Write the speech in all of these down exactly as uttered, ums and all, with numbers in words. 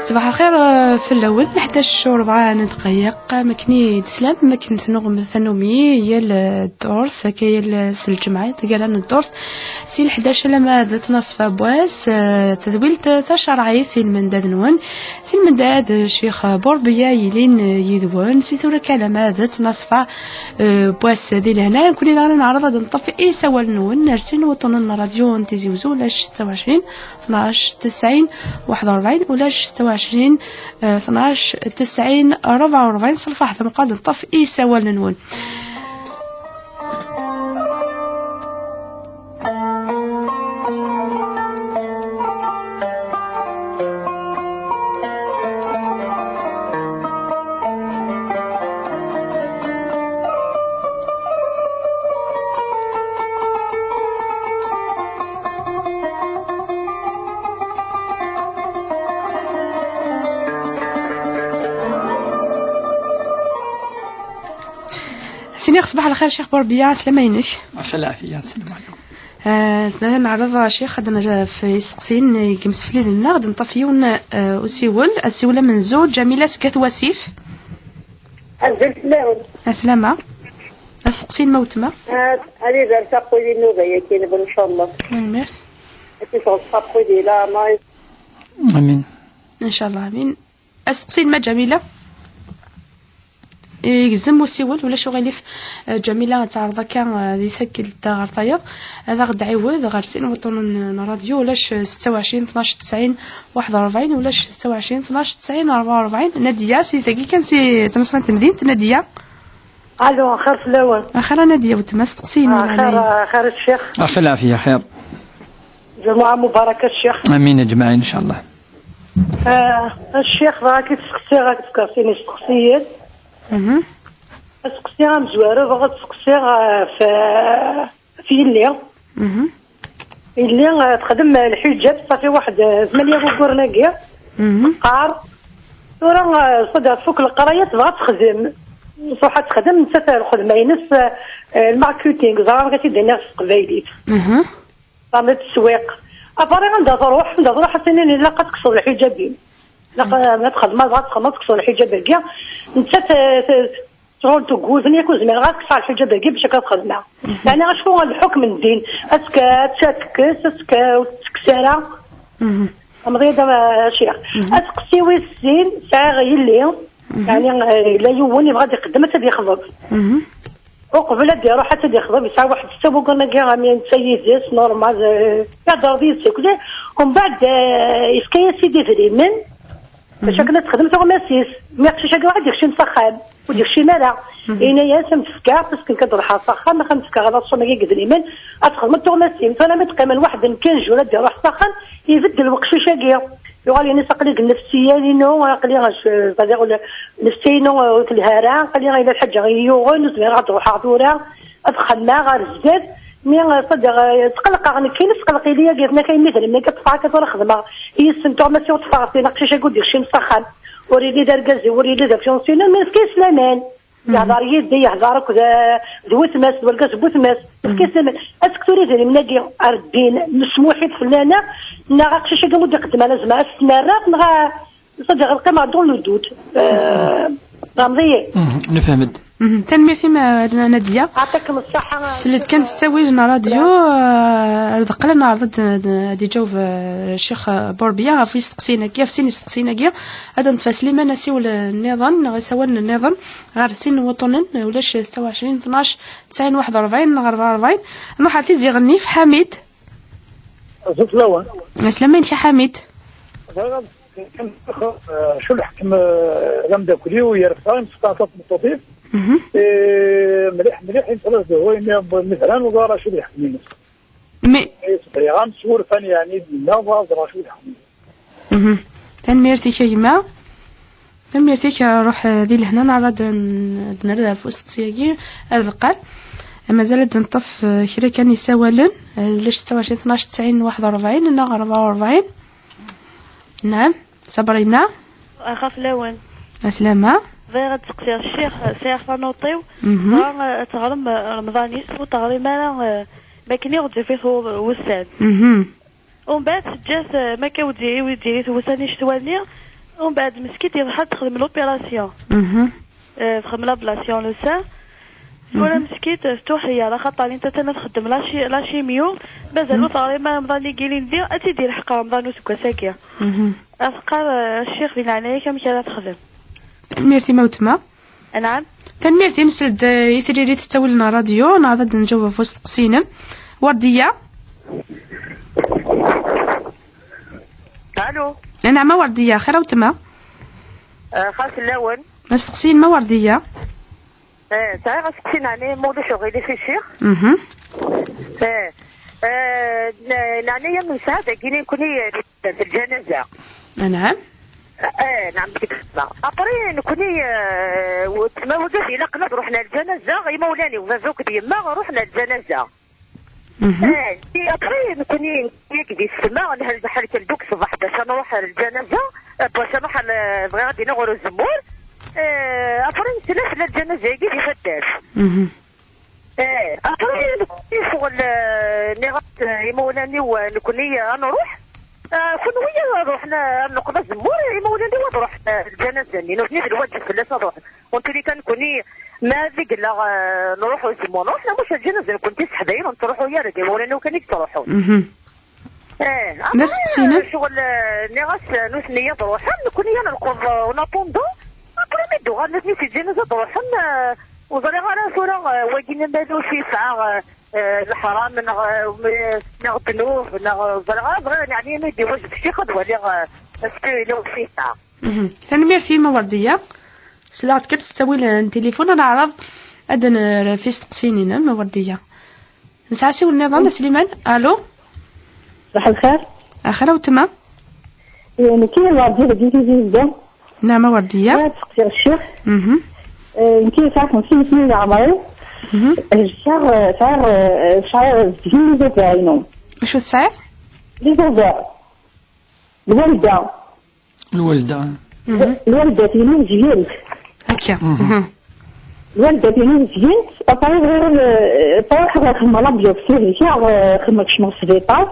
Ṣbaḥ lxir, eh, fell-awen, ḥdac u rebɛa n ddqayeq, am akken i d-teslam, am akken tnuɣem tanumi, yal, eh, ddurt, akka yal, eh, s lǧemɛa, taggara n ddurt, si leḥdac alamma d ttnaṣfa n wass, eh, tedwilt, eh, tacerɛit i lmendad-nwen, si lmendad, eh, Ccix Burbiya yilin, eh, yid-wen, si tura kan alamma d ttnaṣfa, eh, n wass di lehna. Nekkni daɣen neɛreḍ ad neṭṭef isawalen-nwen ar sin wuṭṭunen n ṛṛadyu n Tizi Wezzu, ulac setta u ɛecrin, tnac, tesɛin, waḥed u ṛebɛin, ulac setta u ɛecrin, eh, tnac, tesɛin, ṛebɛa u ṛebɛin. S lferḥ d ameqqran ad neṭṭef isawalen-nwen. Sini, ṣbaḥ lxir, Ccix Burbiya, slama-inek. Ɣef lɛafiya, sselma. Eh, neɛreḍ, a Ccix, ad nerr ɣef yisteqsiyen i yimsefliden-nneɣ, ad neṭṭef yiwen, eh, usiwel, asiwel amenzu, Ǧamila seg At Wasif. Azul fell-awen. Aslama. Asteqsi n ma wetma. Ah, ad ibarek aquli nnuba-yaki, ncallah. Tanemmirt. Ad tifeḍ aquli, la, ma. Amin. Ncallah, amin. Asteqsi n ma Ǧamila. Igzem usiwel, ulac uɣilif. Eh, Ǧamila ad teɛreḍ akka, eh, di takkelt ɣer tayeḍ. Ad aɣ-d-ɛiwed ɣer sin wuṭṭunen n ṛṛadyu, ulac, eh, setta u ɛecrin, tnac, tesɛin, waḥed u ṛebɛin, ulac setta u ɛecrin, tnac, tesɛin, ṛebɛa u ṛebɛin. Nadiya, si tagi kan, si tnaṣfa n temdint, Nadiya. Alo, axir fell-awen. Axir a Nadiya, weltma, asteqsi-inu, ah, axir, leɛnaya. Axir a Ccix. Ɣef lɛafiya, xir. Ǧumuɛa mubaraka a Ccix. Amin, aǧmaɛin, ncallah. Ah, a Ccix, bɣiɣ ad k-id-sseqsiɣ, ad k-d-fkeɣ sin isteqsiyen. Mhm. Asteqsi amezwaru, bɣiɣ ad seqsiɣ, ah, f-, f yelli. Mhm. Yelli, ah, texdem lḥiǧab, ṣafi waḥed, ah, tmanya wuguren-agi. Mhm. Teqqar. Tura, ah, ṣadda tfuk leqraya, tebɣa ad texdem. Tṛuḥ ad texdem, nettat lxedma-ines, ah, ah, lmarketing, ẓer amek ad t-id-iniɣ s teqbaylit. Mhm. Ẓer di teswiq. Après, anda tṛuḥ, anda tṛuḥ, ad s-inin ilaq ad tekkseḍ lḥiǧab-im. Ilaq, ah, ma txedmeḍ, ad txedmeḍ, ad tekkseḍ lḥiǧab-agi. Nettat, ah, t-, Tɣul tuggut-nni, yak ur zmireɣ ad kkseɣ lḥiǧab-agi bac akka ad xedmeɣ. Yeɛni acku lḥukm n ddin, ad tt-, ad tt-, ad tekkes, ad tt-, ur tettekkes ara. Mhm. Amḍiya da, a Ccix. Mhm. Aseqsi wis sin, sɛiɣ yelli, mhm, yeɛni, eh, yella yiwen yebɣa ad iqeddem ad t-id-yexḍeb. Mhm. Uqbel ad iruḥ ad t-id-yexḍeb, yesɛa waḥed setta wuguren-agi, ami netta yid-s, normal, eh, ihder yid-s akk. Umbeɛd, eh, yefka-yas-id idrimen, bac akken ad texdem tuɣmas-is. Mi aqcic-agi ad yekcem s axxam, ur d-yekcim ara. Mhm. Yenna-yas, "Am tefka, parce que nekk ad ruḥeɣ s axxam, axxam tefka ɣer ṣṣum-agi deg idrimen, ad txedmeḍ tuɣmas-im." Tura mi d-qqimen waḥed n quinze jours ad iruḥ s axxam, ibeddel weqcic-agi. Yuɣal yenna-as, "Aql-i deg nnefsiya-inu, aql-i, eh, c'est-à-dire, nnefsiya-inu, eh, ur telha ara, aql-i yella lḥaǧa i yi-yuɣen, ur zmireɣ ad ruḥeɣ tura." Ad xemmeɣ ɣer zdat, mi, eh, ṣaddeɣ, eh, tqelqeɣ nekkini, tqelq yelli-agi, tenna-k, "Ay, mi d lmi akka ṭṭfeɣ akka tura xedmeɣ yis-sen tuɣmas-iw, ṭṭfeɣ-ten, aqcic-agi ur d-yekcim s axxam, ur yelli d argaz-iw, ur yelli d afyunsi-inu, mi nefka-yas laman." Mhm. Yehḍer yid-i, yehḍer akked, eh, d wetma-s, d wergaz n wetma-s. Mhm. Nefka-yas laman. Aseqsi ur idrimen-agi ar ddin, mesmuḥit fell-aneɣ, neɣ aqcic-agi ur d-iqeddem ara, zemreɣ ad s-ten-rreɣ, neɣ a-, Ṣaddeɣ, qqimeɣ dans le doute. Euh, tfehmeḍ-iyi? Mhm, nefhem-d. Mhm, tanemmirt-im, eh, Nadiya. Ɛṭikem ṣṣeḥḥa. Tesliḍ kan s ttawil n ṛṛadyu, eh, ar deqqal ad neɛreḍ ad, ad, ad iǧaweb, eh, Ccix, eh, Burbiya ɣef yisteqsiyen-agi, ɣef sin yisteqsiyen-agi. Ad neṭṭef Sliman asiwel, eh, nniḍen, neɣ isawalen nniḍen, ɣer sin n wuṭṭunen, eh, ulac setta u ɛecrin, tnac, tesɛin, waḥed u ṛebɛin, neɣ ṛebɛa u ṛebɛin. Nruḥ ar Tizi Ɣennif, Ḥamid. Azul fell-awen. Aslama-inek a Ḥamid. Bɣiɣ ad Kan, eh, acu lḥekem, eh, d ameddakel-iw yerfa imseqqa ɣef tmeṭṭut-iw. Mhm. Eh, mliḥ, mliḥ, imseqqa d hwa imi, imi bran uẓar acu d lḥekem-ines. Mi- Eh, bɣiɣ am surfan, yeɛni, dinna, uẓar acu d lḥekem-ines. Mhm. Tanemmirt-ik a gma. Tanemmirt-ik, eh, ruḥ, eh, di lehna, neɛreḍ ad n-, ad nerr ɣef usteqsi-agi ar deqqal. Mazal ad neṭṭef, eh, kra kan isawalen, eh, ulac setta u ɛecrin, tnac, tesɛin, waḥed u ṛebɛin, neɣ ṛebɛa u ṛebɛin. Naɛam, Sabrina. Axaf lawen. Aslama. Bɣiɣ ad d-seqsiɣ ccix, sɛiɣ tanuṭ-iw, mhm, tebɣa, eh, ad teɣrem, eh, Remḍan-is, ur teɣrim ara, eh, makken i ɣ-d-yufit wu-, wussan. Mhm. Umbeɛd teǧǧa-t, eh, makka ur d-, ur d-yiri wussan i ccetwa-nni, ومن بعد مسكيت يضحى تخدم l'opération. Mhm. آه، تخدم l'ablation le sein. Tura مسكيت تروح هي على خاطر انت تنا تخدم la chi-، la chimio. مازال ثاري ما رمضان يجي لي ندير، اتي دير حق رمضان وسكا ساكيا. Mhm. افقر، آه، الشيخ بن عناية كم كان تخدم. Merci ma wetma. نعم. Tanemmirt imsel-d, eh, i tririt tettawil n ṛṛadyu, neɣ ad d-nǧaweb ɣef usteqsi-inem. Werdiya? Allo. Anɛam a Werdiya, xir a wetma? Eh, xas fell-awen. Asteqsi-inem a Werdiya? Eh, sɛiɣ asteqsi n ɛni ma ulac uɣilif i ccix? Mhm. Eh, eh, n-, n ɛni am nesɛa dagi nekkni, eh, d lǧanaza. Anɛam. Eh, naɛam, deg tma. Après, nekkni, eh, wetma wagad ilaqen ad ruḥen ar lǧanaza, imawlan-iw, baba akked yemma, ruḥen ar lǧanaza. Mhm. Eh, et après, nekkni, yak di ssma, nḥel-, nḥelkel-d akk ṣṣbeḥ bac ad nruḥ ar lǧanaza, eh, bac ad nruḥ ar l-, bɣiɣ ad d-iniɣ ɣer uzemmur. Eh, après, nesla fell-a lǧanaza-agi di taddart. Mhm. Eh, après, ccɣel, eh, nniɣ-as, eh, imawlan-iw, eh, nekkni, eh, ad nruḥ. Eh, kunwi ad ruḥen, eh, ad neqqen azemmur, imawlan-iw ad ruḥen, eh, lǧanaza-nni. Nutni d lwaǧeb fell-as ad ruḥen. En tous les cas, nekkni, ma ad gella, eh, nruḥ uzemmur, nruḥ, la maca lǧanaza-nkent tiseḥdayin ur nettruḥu ara, d imawlan-iw kan i yettruḥun. Mhm. Eh, d asteqsi-inem? Après, eh, ccɣel, eh, nniɣ-as, eh, nutni ad ruḥen, nekkni ad neqqen, eh, en attendant. Après, mi d-uɣalen nutni si lǧanaza ad ruḥen, eh, ur ẓriɣ ara tura, eh, wagi n Maluf yesɛa, eh, eh, leḥram neɣ, eh, neɣ ddnub, neɣ, eh, ur ẓriɣ ara, bɣiɣ, yeɛni, mi d-iwajeb ccix ad waliɣ, eh, est-ce que yella wacu yesɛa. Mhm. Tanemmirt-im a Werdiya. Sliɣ-d kan s ttawil n tilifun, ad neɛreḍ ad d-nerr ɣef isteqsiyen-inem a Werdiya. Nesɛa asiwel nniḍen, a Sliman. Allo? Ṣbaḥ lxir. Axir a wetma. Eh, nekk i Werdiya deg Tizi Wezzu. Naɛam a Werdiya. Ad seqsiɣ ccix. Mhm. Eh, nekk i sɛiɣ xemsin snin di leɛmer-iw. Mhm. Hejjeɣ, eh, sɛiɣ, eh, sɛiɣ zedgen les ovaires-inu. Acu tesɛiḍ? Les ovaires. Lwelda. Lwelda. Mhm. Lwelda-inu zgent. Akka. Mhm. Mhm. Lwelda-inu zgent, après bɣiɣ, eh, après bɣiɣ xedmeɣ la biopsie, heggaɣ, eh, xedmeɣ kecmeɣ sbiṭar.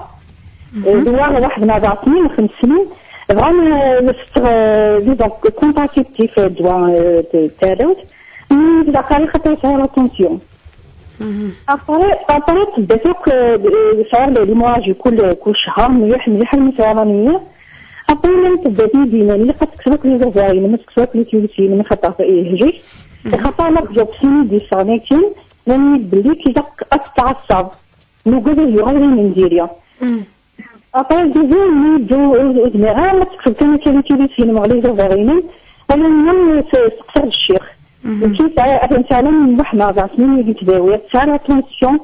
Mhm. Eh, dwa waḥed n rbeɛ snin, xems snin. Bɣan, eh, nfetteɣ, eh, des contraceptifs, eh, dwa, eh, t-, tarrawt. Mi d aqali xaṭer sɛiɣ la tension. Mhm. Après, après, tebda akk, eh, sɛiɣ l'hémorragie kul, kul ccher, mliḥ, mliḥ, almi sɛiɣ anemie. Après, llan tebda tidi-nni, ilaq ad tekkseḍ akk les ovaires-inem, ad tekkseḍ akk les tuyaux-inem, xaṭer ihjek. Mhm. Xaṭer la biopsie i d-yesɣen akken, nnan-iyi-d belli ilaq ad tettɛassaḍ. Nugad ad yuɣal d ayen n diri. Mhm. Après, deuxième, mi yeddu, ur, ur zmireɣ ara ad tekkseḍ kan akka les tuyaux-inem neɣ les ovaires-inem, wala nniɣ s-, steqsiɣ-d ccix. Mhm. Nekki sɛiɣ, atan sɛiɣ la, mliḥ neɣ rbeɛ snin i d-ttdawiɣ, sɛiɣ la tension.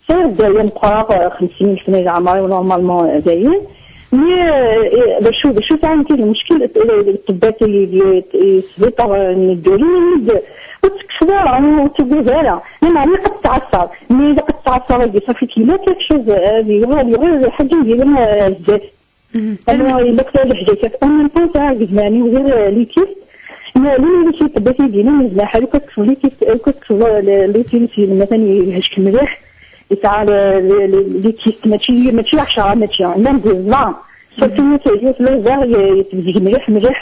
Sɛiɣ dderya meqqreɣ, eh, xemsin sna di leɛmer-iw, normalement, eh, dayen. Mais, eh, eh, d acu, d acu sɛan kan lmuckil, eh, eh, ṭṭebbat i, i, i sbiṭar, eh, n dduli, ur d-, ur tekkseḍ ara, ur tugiḍ ara. Lameɛna ilaq ad tettɛassaḍ. Mais ilaq ad tettɛassaḍ, agi, صافي, il y a quelque chose, eh, ad yuɣal, yuɣal lḥaǧa n diri, eh, zdat. Mhm. Ama yella kta leḥjayt, en même temps, sɛiɣ gzman-iw d, eh, les kystes. Mais, les kystes, ṭṭebbat i d-yennan, yezmer ḥal, ur tekkseḍ les kystes, ur tekkseḍ, eh, les kystes, yelma tani yehjek mliḥ. Yesɛa le, le, le, les kystes, mačči, mačči ɛecṛa, mačči, llan-d ẓẓa. Surtout yiwet, yiwet les ovaires, ye-, yetbezg mliḥ, mliḥ.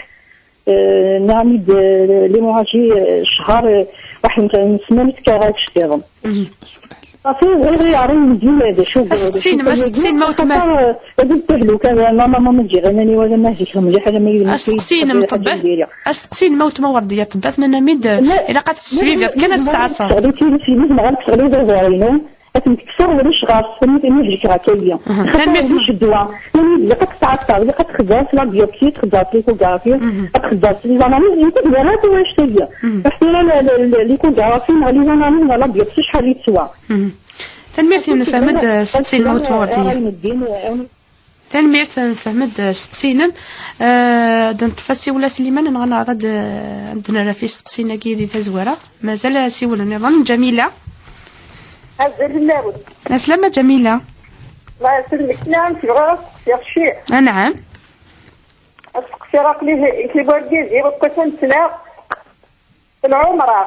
Eh, nniɣ-am-id, eh, l'hémorragie, eh, ccher, eh, waḥed n, n ssmana tekka ɣer iceṭṭiḍen. Mhm. Ṣafi, bɣiɣ iɣer-iw medden d acu, d acu asteqsi-inem, asteqsi-inem a weltma. Xaṭer, eh, ad d-tehlu kan, normalement ma ǧǧiɣ iman-iw ad mahdikeɣ mliḥ, alamma yid-, asteqsi-inem, ṭṭebbat, asteqsi-inem a weltma Werdiya, ṭṭebbat nnan-am-id, eh, ilaq ad tettsuiviḍ kan, ad tettɛassaḍ. Teɣli tili s yimi, neɣ ad teɣli d aẓar-inu. Ad ten-kkseɣ, ulac ɣer-sen, mi, mi hejkeɣ akka yya. Aha, xaṭer tanemmirt. Ulac ddwa. Nnan-iyi-d, ilaq ad tettɛassaḍ, ilaq ad txedɛeḍ la biopsie, txedɛeḍ l'échographie, mhm, ad txedɛeḍ les analyses, nekk ur bɣiɣ ara tura annect-agi. Mhm. Ḥtira la, la, la, l'échographie neɣ les analyses neɣ la biopsie, acḥal i teswa? Mhm. Tanemmirt-im, nefhem-d, eh, asteqsi-inem a weltma Werdiya. Tanemmirt, nefhem-d, eh, asteqsi-inem. Eh, ad neṭṭef asiwel a Sliman, neɣ ad neɛreḍ ad, ad d-nerr ɣef isteqsiyen-agi di tazwara. Mazal asiwel nniḍen. Ǧamila. Azul fell-awen. Aslama Ǧamila. Allah yesselmek. Nɛam, tebɣiḍ ad steqsiɣ ciṭ? Anɛam. Ad steqsiɣ aql-i, aql-i wergaz-iw, akked atan ssneɣ lɛumra.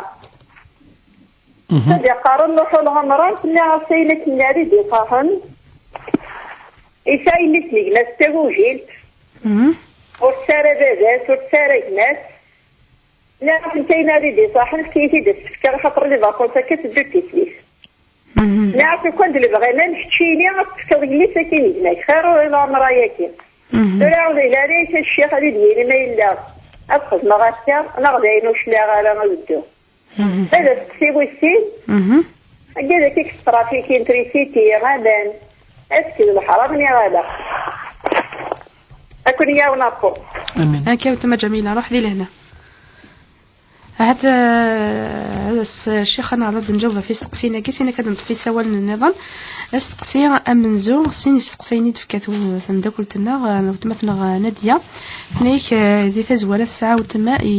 Mhm. Ad iqqaren nruḥ lɛumra, tenniḍ-as ayen akken i d-iqahen. Yesɛa yelli-s n gma-s d tagujilt. Mhm. Ur tessara baba-s, ur tessara gma-s. Nniɣ-as, netta ayen ara d-iṣaḥen, efk-iyi-t-id ad s-fkeɣ, axaṭer les vacances akka teddu d tislit. Nniɣ-as, lukan d lebɣi-m, keččini ad tefkeḍ yelli-s akin i gma-k, xir ur iḍ ɛemra-yagi. Tura ur yelli ara ccix ad d-yini ma yella ad xedmeɣ akka, neɣ d ayen ur cliɛeɣ ara ad dduɣ. Ad asteqsi wis sin, agi d akka teṣrafik intrisiti, aman, est-ce que d leḥram neɣ ala? Ad ken-yawen appu. Amin. Akka, weltma Ǧamila, ruḥ di lehna. Ahat, eh, s-, ccix, ad neɛreḍ ad nǧaweb ɣef isteqsiyen-agi, sin akka ad neṭṭef isawalen nniḍen. Asteqsi amenzu, sin isteqsiyen i d-tefka tu-, tmeddakelt-nneɣ, eh, weltma-tneɣ, eh, Nadia. Tenna-ak, eh, di tazwara tesɛa weltma i,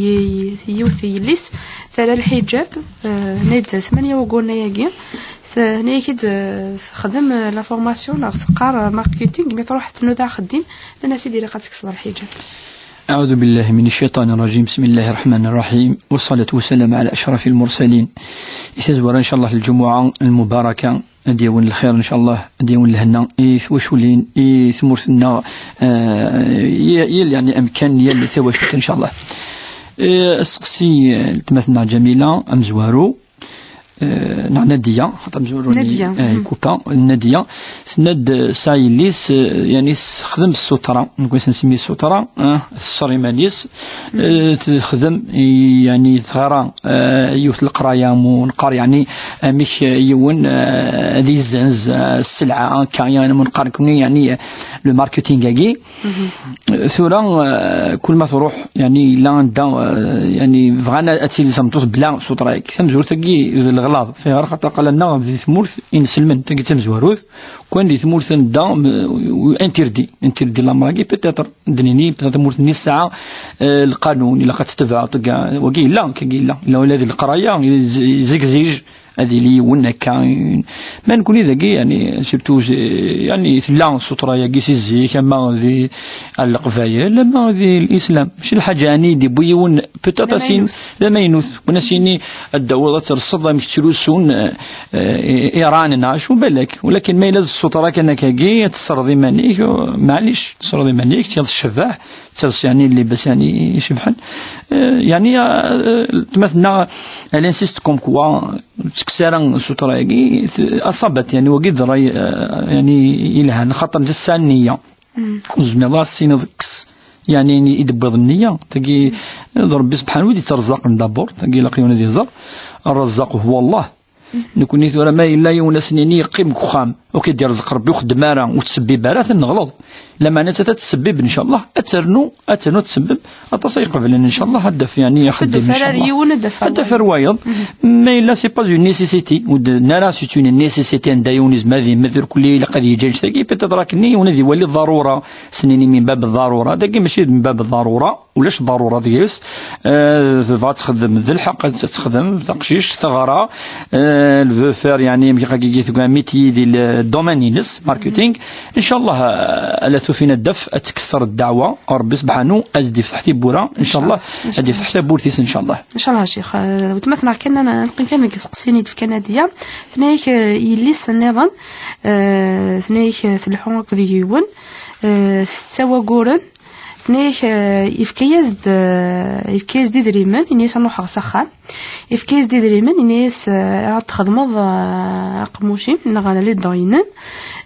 i, yiwet yelli-s, terra lḥiǧab, eh, tenna-d tmanya wuguren ayagi. Tenna-ak-id, eh, texdem, eh, la formation neɣ teqqar, eh, marketing, mi truḥ tnuda axeddim, nnan-as-id ilaq ad tekkseḍ lḥiǧab. أعوذ بالله من الشيطان الرجيم. بسم الله الرحمن الرحيم. والصلاة والسلام على أشرف المرسلين. I tazwara, إن شاء الله, lǧumuɛa lmubaraka, ad d-yawin lxir, إن شاء الله, ad d-yawin lehna i twaculin, i tmurt-nneɣ, eh, i, i, yeɛni, amkan, yal tawacult, إن شاء الله. Eh, asteqsi, eh, n weltma-tneɣ Ǧamila, amezwaru, eh, neɣ Nadia, xaṭer amezwaru-nni, Nadia. Eh, ikupa, Nadia. Tenna-d, eh, tesɛa yelli-s, eh, yeɛni, tessexdem ssutra, nekk ad as-nsemmi ssutra, eh, tesser iman-is, eh, texdem, i, yeɛni, teɣra, eh, yiwet n leqraya, mu neqqar, yeɛni, amek, eh, yiwen, eh, ad yezzenz, eh, sselɛa, akka, yeɛni, mu neqqar nekkni, yeɛni, eh, le marketing-agi. Tura, eh, kul ma truḥ, yeɛni, yella anda, eh, yeɛni, bɣan ad tili tameṭṭut bla ssutra-agi. Tamezwarut-agi d leɣlaḍ, fiɣer xaṭer aql-aneɣ di tmurt inselmen, tagi d tamezwarut, kan di tmurt anda, m-, interdit, interdit l'amr-agi, peut-être, ad d-nini, peut-être tamurt-nni tesɛa, eh, lqanun, ilaq ad tetbeɛ, tga, wagi yella, kagi yella, yella ula di leqraya, yella z-, zegzij, ad yili yiwen akka. Ma nekkni dagi, yeɛni, surtout, yeɛni, tella ssutra-agi si zik, ama di, ɣer Leqbayel, ama di l'islam. Mačči d lḥaǧa, yeɛni, d-yewwi yiwen, peut-être, d asin, amaynut. D amaynut. Kun as-yini ad d-tawiḍ ad terseḍ amek ttlusun, eh, eh, iran, neɣ acu balak. Walakin ma yella d ssutra kan akkagi, ad tesreḍ iman-ik, eh, maɛlic, tesreḍ iman-ik, tiyaḍ ccbaḥ, ters, yeɛni, llibas, yeɛni, icebḥen. Eh, yeɛni, eh, tma tenna, elle insiste comme quoi, ur ttekkes ara ssutra-agi, t-, asabat, yeɛni, wagi d ṛṛay, eh, yeɛni, yelhan, xaṭer tesɛa nniya. Ur tezmireḍ ara ad as-tiniḍ kkes, yeɛni, i d-tewwiḍ nniya. Tagi, d Ṛebbi subḥanahu i d-yetterẓaqen d'abord, tagi ilaq yiwen ad iẓer. Ṛṛezzaq huwa Allah. Nekkni tura ma yella yiwen ad s-nini yeqqim deg uxxam, ur k-id-yerẓeq Ṛebbi, ur xeddem ara, ur ttsebbib ara, tenneɣleḍ. Lameɛna atta tettsebbib, ncallah, ad ternu, ad ternu ad tsebbeb, aṭas ay iqeblen, ncallah, ad d-taf, yeɛni, axeddim, ncallah. Ad d-taf ar yiwen, ad d-taf ar wayeḍ. Ma yella, c'est pas une nécessité, ur d-, nara c'est une nécessité, anda yiwen yezmer ad yemmet, irkelli ilaq ad yeǧǧ annect-agi, peut-être akken yiwen ad iwali ḍarura, s-nini min bab ḍarura, dagi mačči min bab ḍarura. Ulac ḍarura deg-s. Eh, tebɣa ad texdem, d lḥeqq ad texdem, taqcict, teɣra, eh, elle veut faire, yeɛni, amek akka, tga métier di le domaine-ines, marketing. Ncallah, eh, ala tufin ad d-taf, ad tkether ddeɛwa, Ṛebbi subḥanahu ad s-d-yefteḥ tiwwura, ncallah, ad d-yefteḥ tawwurt-is, ncallah. Ncallah, a Ccix. Eh, weltma-tneɣ kan, ad neqqim kan deg isteqsiyen i d-tefka Nadia. Tenna-ak, eh, yelli-s nniḍen, eh, tenna-ak, eh, tleḥḥu akked yiwen, eh, setta waguren, Tenna-ak, eh, yefka-yas-d, eh, yefka-yas-d idrimen, ini-as ad n-ruḥeɣ s axxam. Yefka-yas-d idrimen, ini-as, eh, ad txedmeḍ, eh, aqemmuc-im, neɣ ala les dents-inem.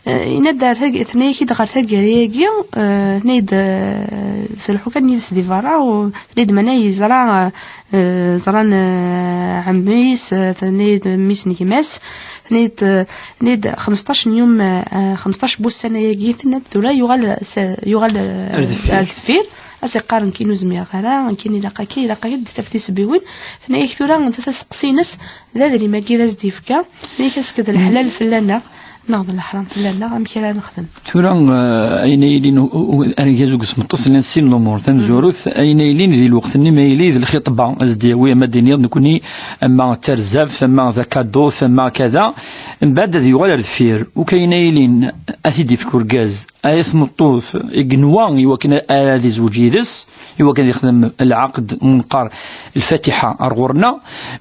Eh, yenna-d ar tag-, tenna-ak-id ɣer taggara-agi, eh, tenna-ak-d, eh, tleḥḥu kan yid-s di berra, u tenna-ak-d mana yeẓra, eh, eh, ẓran, eh, ɛemmi-s, eh, tenna-ak-d mmi-s n gma-s, tenna-ak-d, eh, tenna-ak-d xmesṭac n yum, eh, xmesṭac n wussan ayagi, tenna-ak-d tura yuɣal s-, yuɣal, eh, ar deffir. Ar deffir. As iqqar, "Nekkin ur zmireɣ ara, nekkin ilaq akka, ilaq akka," d taf tisebbiwin. Tenna-ak tura, netta asteqsi-ines, d adrim-agi i d as-d-yefka. Tenna-ak, "Est-ce que d leḥlal fell-aneɣ, neɣ d leḥram fell-aneɣ, amek ara nexdem?" Tura, eh, ayen ay yilin u-, u-, argaz akked tmeṭṭut llan sin lumuṛ. Tamezwarut, ayen ay yilin di lweqt-nni, ma yili d lxiṭba, ad s-d-yawi, ama d-iniḍ nekkni, ama d tarzaft, ama d akadu, ama kada, mbeɛd ad yuɣal ar deffir. Ukayen ayen ay yilin ad t-id-yefk urgaz, ay tmeṭṭut i yenwa i wakken ad izweǧ yid-s, i wakken ad yexdem lɛaqd, mu neqqar lfatiḥa ar ɣur-neɣ,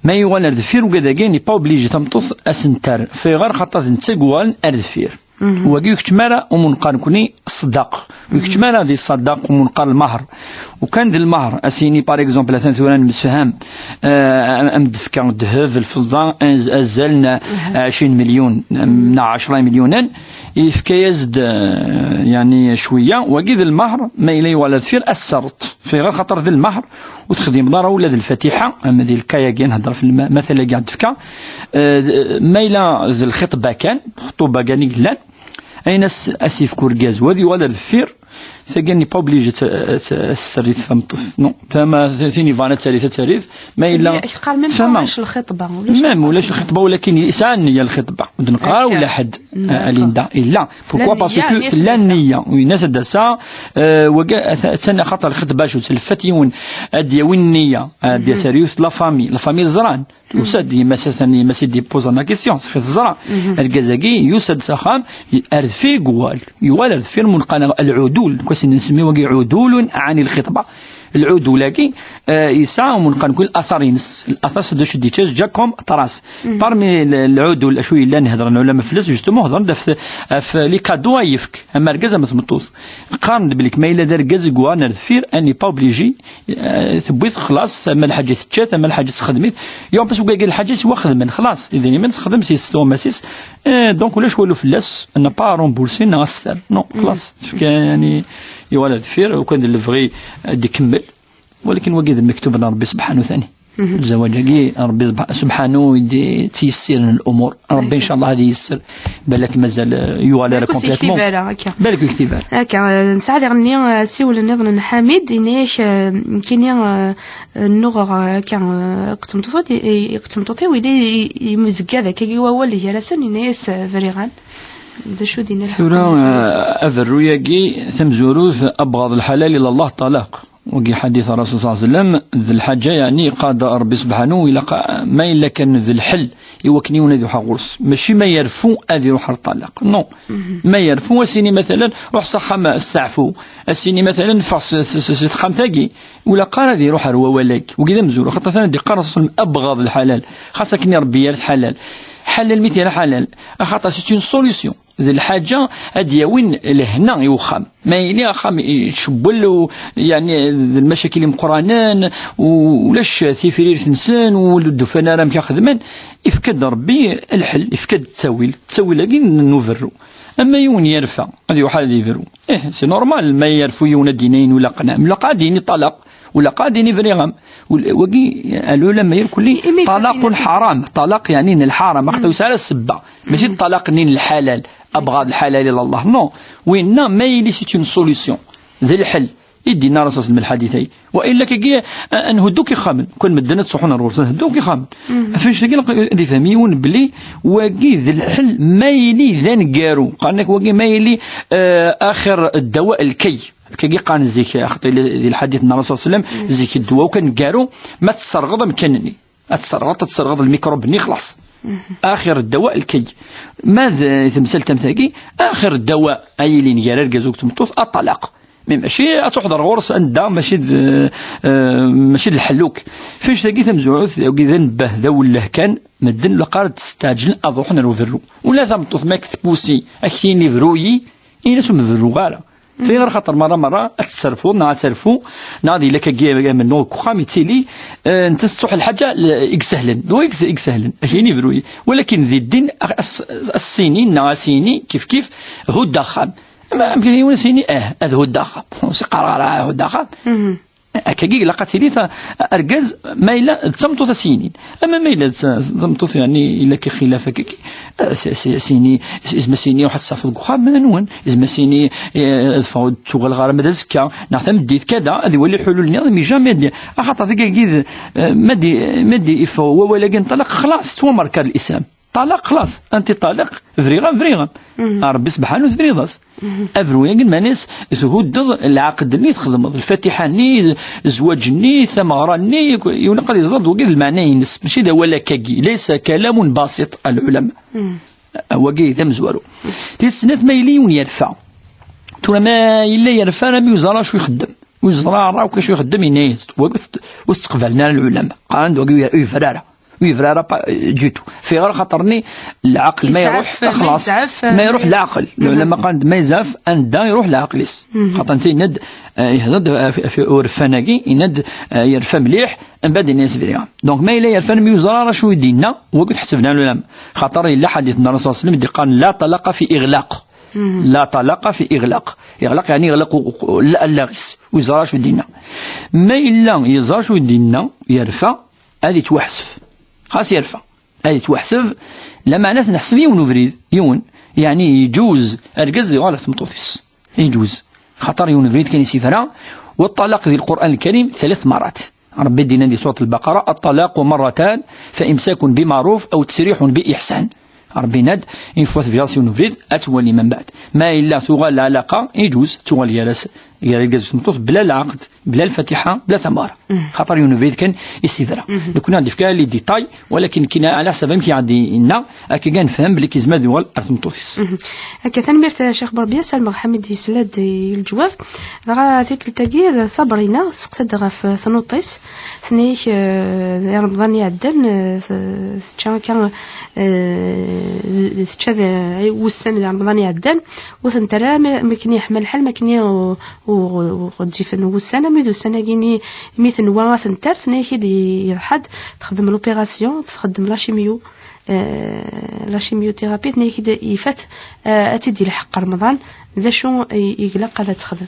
ma yuɣal ar deffir, ugad-agi n'est pas obligé tameṭṭut ad s-netter, fayɣer xaṭer d netta i yuɣalen ar deffir. Wagi ur keččem ara umunqar nekni ṣṣdaq. Ur keččem ara di ṣṣdaq umunqar lmahr. Ukan d lmahr, a s-yini, par exemple, atan tura nemsefham, eh, am d-fkeɣ ddheb, lfeḍḍa, az-, azal n ɛecrin milyun, neɣ ɛecra milyunan, yefka-yas-d, eh, yani, cwiya, wagi d lmahr, ma yella yuɣal ar deffir, ad s-terreḍ. Fi ɣer xaṭer d lmahr, ur texdimeḍ ara ula d lfatiḥa, ama di lkayagi, nhedder f lma-, matal-agi ad d-fkeɣ, eh, ma yella d lxitba kan, xṭuba kan i yellan, ayen as, as-yefk urgaz, wa ad yuɣal ar deffir, tagi n'est pas obligé ad s-territ tameṭṭut. Non, tama, tin yebɣan ad territ, ad territ, ma yella. Qqar même pas ulac lxitba, ulac. Même ulac lxitba, walakin yesɛa nniya lxitba. Ur d-neqqar ara ula ḥedd, a Linda. Illa. Pourquoi? Parce que la nniya, oui, nniya ad d-tasa, euh, waga, attan xaṭer lxitba, acu, telfat yiwen, ad d-yawi nniya, ad d-yas ar yiwet la famille. La famille ẓran. Yusa-d, yemma-s atan, yemma-s i d-yeppoẓan la question, safi teẓra. Argaz-agi yusa-d s axxam, y-, ar deffir i yuɣal. Yuɣal ar deffir munqan lɛudul. Nekk ad s-nsemmi wagi ɛudulun ɛani lxitba. Lɛudul-agi, eh, yesɛa munqan kul athar-ines. L'athar, c'est de chez déjà comme trace. Parmi l-, lɛudul, acu yellan hedren lɛulama fell-as, justement, hedren-d ɣef, ɣef les cadeaux ay yefk. Ama argaz, ama tmeṭṭut. Qqaren-d belli ma yella d argaz i yuɣalen ar deffir, elle n'est pas obligée, eh, tewwi-t, xlas, ama lḥaǧa tečča-t, ama lḥaǧa texdem-it. Yuɣ pas wagi lḥaǧa yettwaxedmen, xlas, idrimen texdem s yes tuɣmas-is, eh, donc ulac walu fell-as, n'a pas à rembourser, neɣ ad s-terr. Non, xlas, tefka, yani, yuɣal ar deffir, ukan d lebɣi ad ikemmel. Walakin wagi d lmektub n Ṛebbi sebḥanu tani. Lzawaǧ-agi, Ṛebbi sebḥ-, sebḥanu i d-, i d-yessiren lumuṛ. Ṛebbi, ncallah, ad yesser. Balak mazal, eh, yuɣal ara complètement. Balak ur yektib ara, akka. Balak ur yektib ara. Akka, eh, nesɛa diɣenni, eh, asiwel nniḍen n Ḥamid, yenna-yak, eh, nekkini, eh, nnuɣeɣ, eh, akka, eh, akked tmeṭṭut-, i, i, akked tmeṭṭut-iw, yella i, i, yemzegga d akkagi wawal gar-asen, yenna-yas, eh, briɣ-am. D acu d-yenna Ḥamid? Tura, eh, aberru-yagi, tamezwarut, أبغض الحلال إلى الله الطلاق. Wagi ḥadit Rasul صلى الله عليه وسلم, d lḥaǧa, yani, qad Ṛebbi sebḥanu, ilaq, ma yella kan d lḥel, i wakken yiwen ad iruḥ ɣur-s. Mačči ma yerfu ad iruḥ ar ṭṭalaq. Non. Ma yerfu, a s-ini, matalan, ruḥ s axxam, steɛfu. A s-ini, matalan, ffeɣ s, s, s, s texxamt-agi. Ur ilaq ara ad iruḥ ar wawal-agi. Wagi d amezwaru. Axaṭer atan ad d-iqqar Rasul صلى الله عليه وسلم, أبغض الحلال. Xas akken Ṛebbi yerra ḥalal. Ḥalal mi t-yerra ḥalal. Axaṭer c'est une solution. D lḥaǧa ad d-yawin lehna i uxxam. Ma yili axxam icewwel, u, yani, d lmacakil imeqqranen, u ulac tifrirt-nsen, u ur d-ufan ara amek ad xedmen, ifka-d Ṛebbi lḥel, ifka-d ttawil. Ttawil-agi n, n uberru. Ama yiwen yerfa, ad iruḥ ad iberru. Ih, c'est normal, ma yerfu yiwen ad d-yini ayen ur ilaqen, ilaq ad d-yini ṭṭalaq. Ula qad ini briɣ-am. Ul-, wagi, lɛulama irkelli, imi طلاق حرام. Ṭṭalaq, yani, n lḥaram. Axaṭer ur yesɛi ara ssebba. Mačči d ṭṭalaq-nni n lḥalal. أبغض الحلال إلى الله. Non. Winna, ma yili c'est une solution. D lḥel. I d-yenna Rasul s lḥadit-ayi. Wa illa kagi, a, a nhuddu k ixxamen. Kan medden ad ttruḥun ar ɣur-sen, nhuddu k ixxamen. Ɣef annect-agi, ilaq ad ifhem yiwen belli wagi d lḥel, ma yili d aneggaru. Qqaren-ak wagi ma yili, eh, axir ddawa lkay. Kagi qqaren zik, xaṭi, di lḥadit n Rasul صلى الله عليه وسلم, zik ddwa ukan garu, ma tesserɣeḍ amkan-nni. Ad tesserɣeḍ, ad tesserɣeḍ lmikrub-nni, xlas. Axir ddawa lkay. Ma d temsalt am tagi, axir ddawa ay ilin gar argaz u tmeṭṭut, aṭṭalaq. Mi mačči ad truḥeḍ ar ɣur-s anda, mačči d, eh, mačči d lḥelluk. Fi annect-agi tamezwarut, wagi d anebbeh, d awelleh kan, medden ilaq ara d-steɛǧlen ad ruḥen ar uberru. Ula tameṭṭut ma k-tpusi, ak-tini bru-yi, ini-as ur m-berruɣ ara. Fi ɣer xaṭer merra merra ad tesserfuḍ neɣ ad terfu, neɣ ad yili akkagi amennuɣ deg uxxam yettili, eh, netta tettruḥ lḥaǧa l-, i isehlen. D wa i is-, i isehlen. Ak-yini bru-yi. Walakin di ddin, a-, as-, as-sini neɣ as-yini kif kif, hudd axxam. Ama amek yiwen as-yini, eh, ad hudd axxam. Ur s-iqqar ara hudd axxam. Akkagi ilaq ad tili ta-, argaz, ma yella d tameṭṭut ad s-yinin. Ama ma yella d ta-, d tameṭṭut, yani, yella ki xilaf akkagi, eh, s-, s-, s-yini, s-, izmer s-yini, ruḥ ad tseɛfeḍ deg uxxam-nwen, izmer s-yini, eh, ad ffɣeɣ ur d-tuɣaleɣ ara ma d azekka, neɣ tameddit, kada, ad iwali lḥulul-nni, mais jamais ad, axaṭer tigagi d, eh, ma d-, ma d-iffeɣ wawal-agi n ṭṭalaq, xlas, ttwamerka lislam. Ṭṭalaq, xlas, anti ṭṭalaq, briɣ-am, briɣ-am. A Ṛebbi sebḥanu tebriḍ-as. Abru-yagi, lmeɛna-s, thuddeḍ lɛaqed-nni txedmeḍ, lfatiḥa-nni, zzwaǧ-nni, tameɣra-nni, yiwen ad iẓer d wagi d lmeɛna-ines, mačči d awal akkagi. Laysa kalamun basit, a lɛulama. Wagi d amezwaru. Tis snat, ma yili yiwen yerfa. Tura ma yella yerfa, armi ur yeẓra acu ixeddem. Ur yeẓra ara akk acu ixeddem, yenna-yas-d. Wagi ur t-, ur t-ttqebalen ara lɛulama. Qqaren-d wagi ur yebra ara. ur yebra ara pa- du tout. Fiɣer xaṭer-nni lɛaqel ma iruḥ, xlaṣ, ma iruḥ lɛaqel. Lɛulama qqaren-d ma yezɛef, anda iruḥ lɛaqel-is. Xaṭer netta yenna-d, eh, ihder-d ɣef, ɣef urfan-agi, yenna-d, eh, yerfa mliḥ, mbeɛd yenna-yas bri. Donc ma yella yerfa, mi ur yeẓra ara acu i d-yenna, wagi ur t-ḥettben ara lɛulama. Xaṭer yella ḥadit n Ṛṛasul ṣalla Llahu ɛalayhi wa sallam i d-yeqqaren: "La talaqa fi iɣlaq." La talaqa fi iɣlaq. Iɣlaq yeɛni iɣlaq u- u- allaɣ-is, ur yeẓra acu i d-yenna. Ma yella yeẓra acu i d-yenna, yerfa, ad yettwaḥseb. Xas yerfa, ad yettwaḥseb. Lameɛna ad t-neḥseb yiwen ubrid, yiwen. Yeɛni yeǧuz argaz ad yuɣal ɣer tmeṭṭut-is. Yeǧuz. Xaṭer yiwen ubrid kan i s-yefra. Wa ṭṭalaq di Lqur'an Lkarim ثلاث مرات. Ṛebbi d-yenna di surat Lbaqara: "Ṭṭalaqu marratan, fa imsakun bi maɛruf aw tesrihun bi iḥsan." Ṛebbi yenna-d, une fois tebdiḍ s yiwen ubrid, ad twali mbeɛd. Ma yella tuɣal lɛalaqa, yeǧuz, tuɣal gar-as, gar argaz d tmeṭṭut, bla lɛaqed, bla lfatiḥa, bla tamara. Xaṭer yiwen ubrid kan i s-yebra. Nekni ad d-yefka les détails, walakin kina ɛla ḥsab amek i ɣ-d-yenna, akka kan nefhem belli yezmer ad yuɣal ar tmeṭṭut-is. Akka, tanemmirt a Ccix Burbiya, Salmeɣ Ḥamid yesla-d i leǧwab. Dɣa tikkelt-agi d Sabrina, teseqsa-d ɣef tnuṭ-is, tenna-ak, eh, di Remḍan iɛeddan, eh, t- tečča akka, eh, tečča d- wussan di Remḍan iɛeddan, ur ten-terra ara, ma- makken yeḥma lḥal, makken ur ur- ur ɣezzif wussan, armi d ussan-agi-nni mi tenwa ad ten-terr, tenna-ak-id yeḍḥa-d, texdem l'opération, txeddem la chimio, eh, la chimiothérapie, tenna-ak-id ifat, eh, ad tt-id-yelḥeq Remḍan, d acu i i ilaq ad texdem?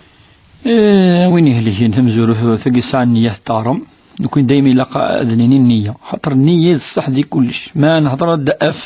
Eh, win ihelken tamezwarut tagi yesɛa nniya tettaɣrem. Nekni dayma ilaq ad nini nniya, xaṭer nniya d ṣṣeḥ di kullec. Ma nehḍer-d ɣef,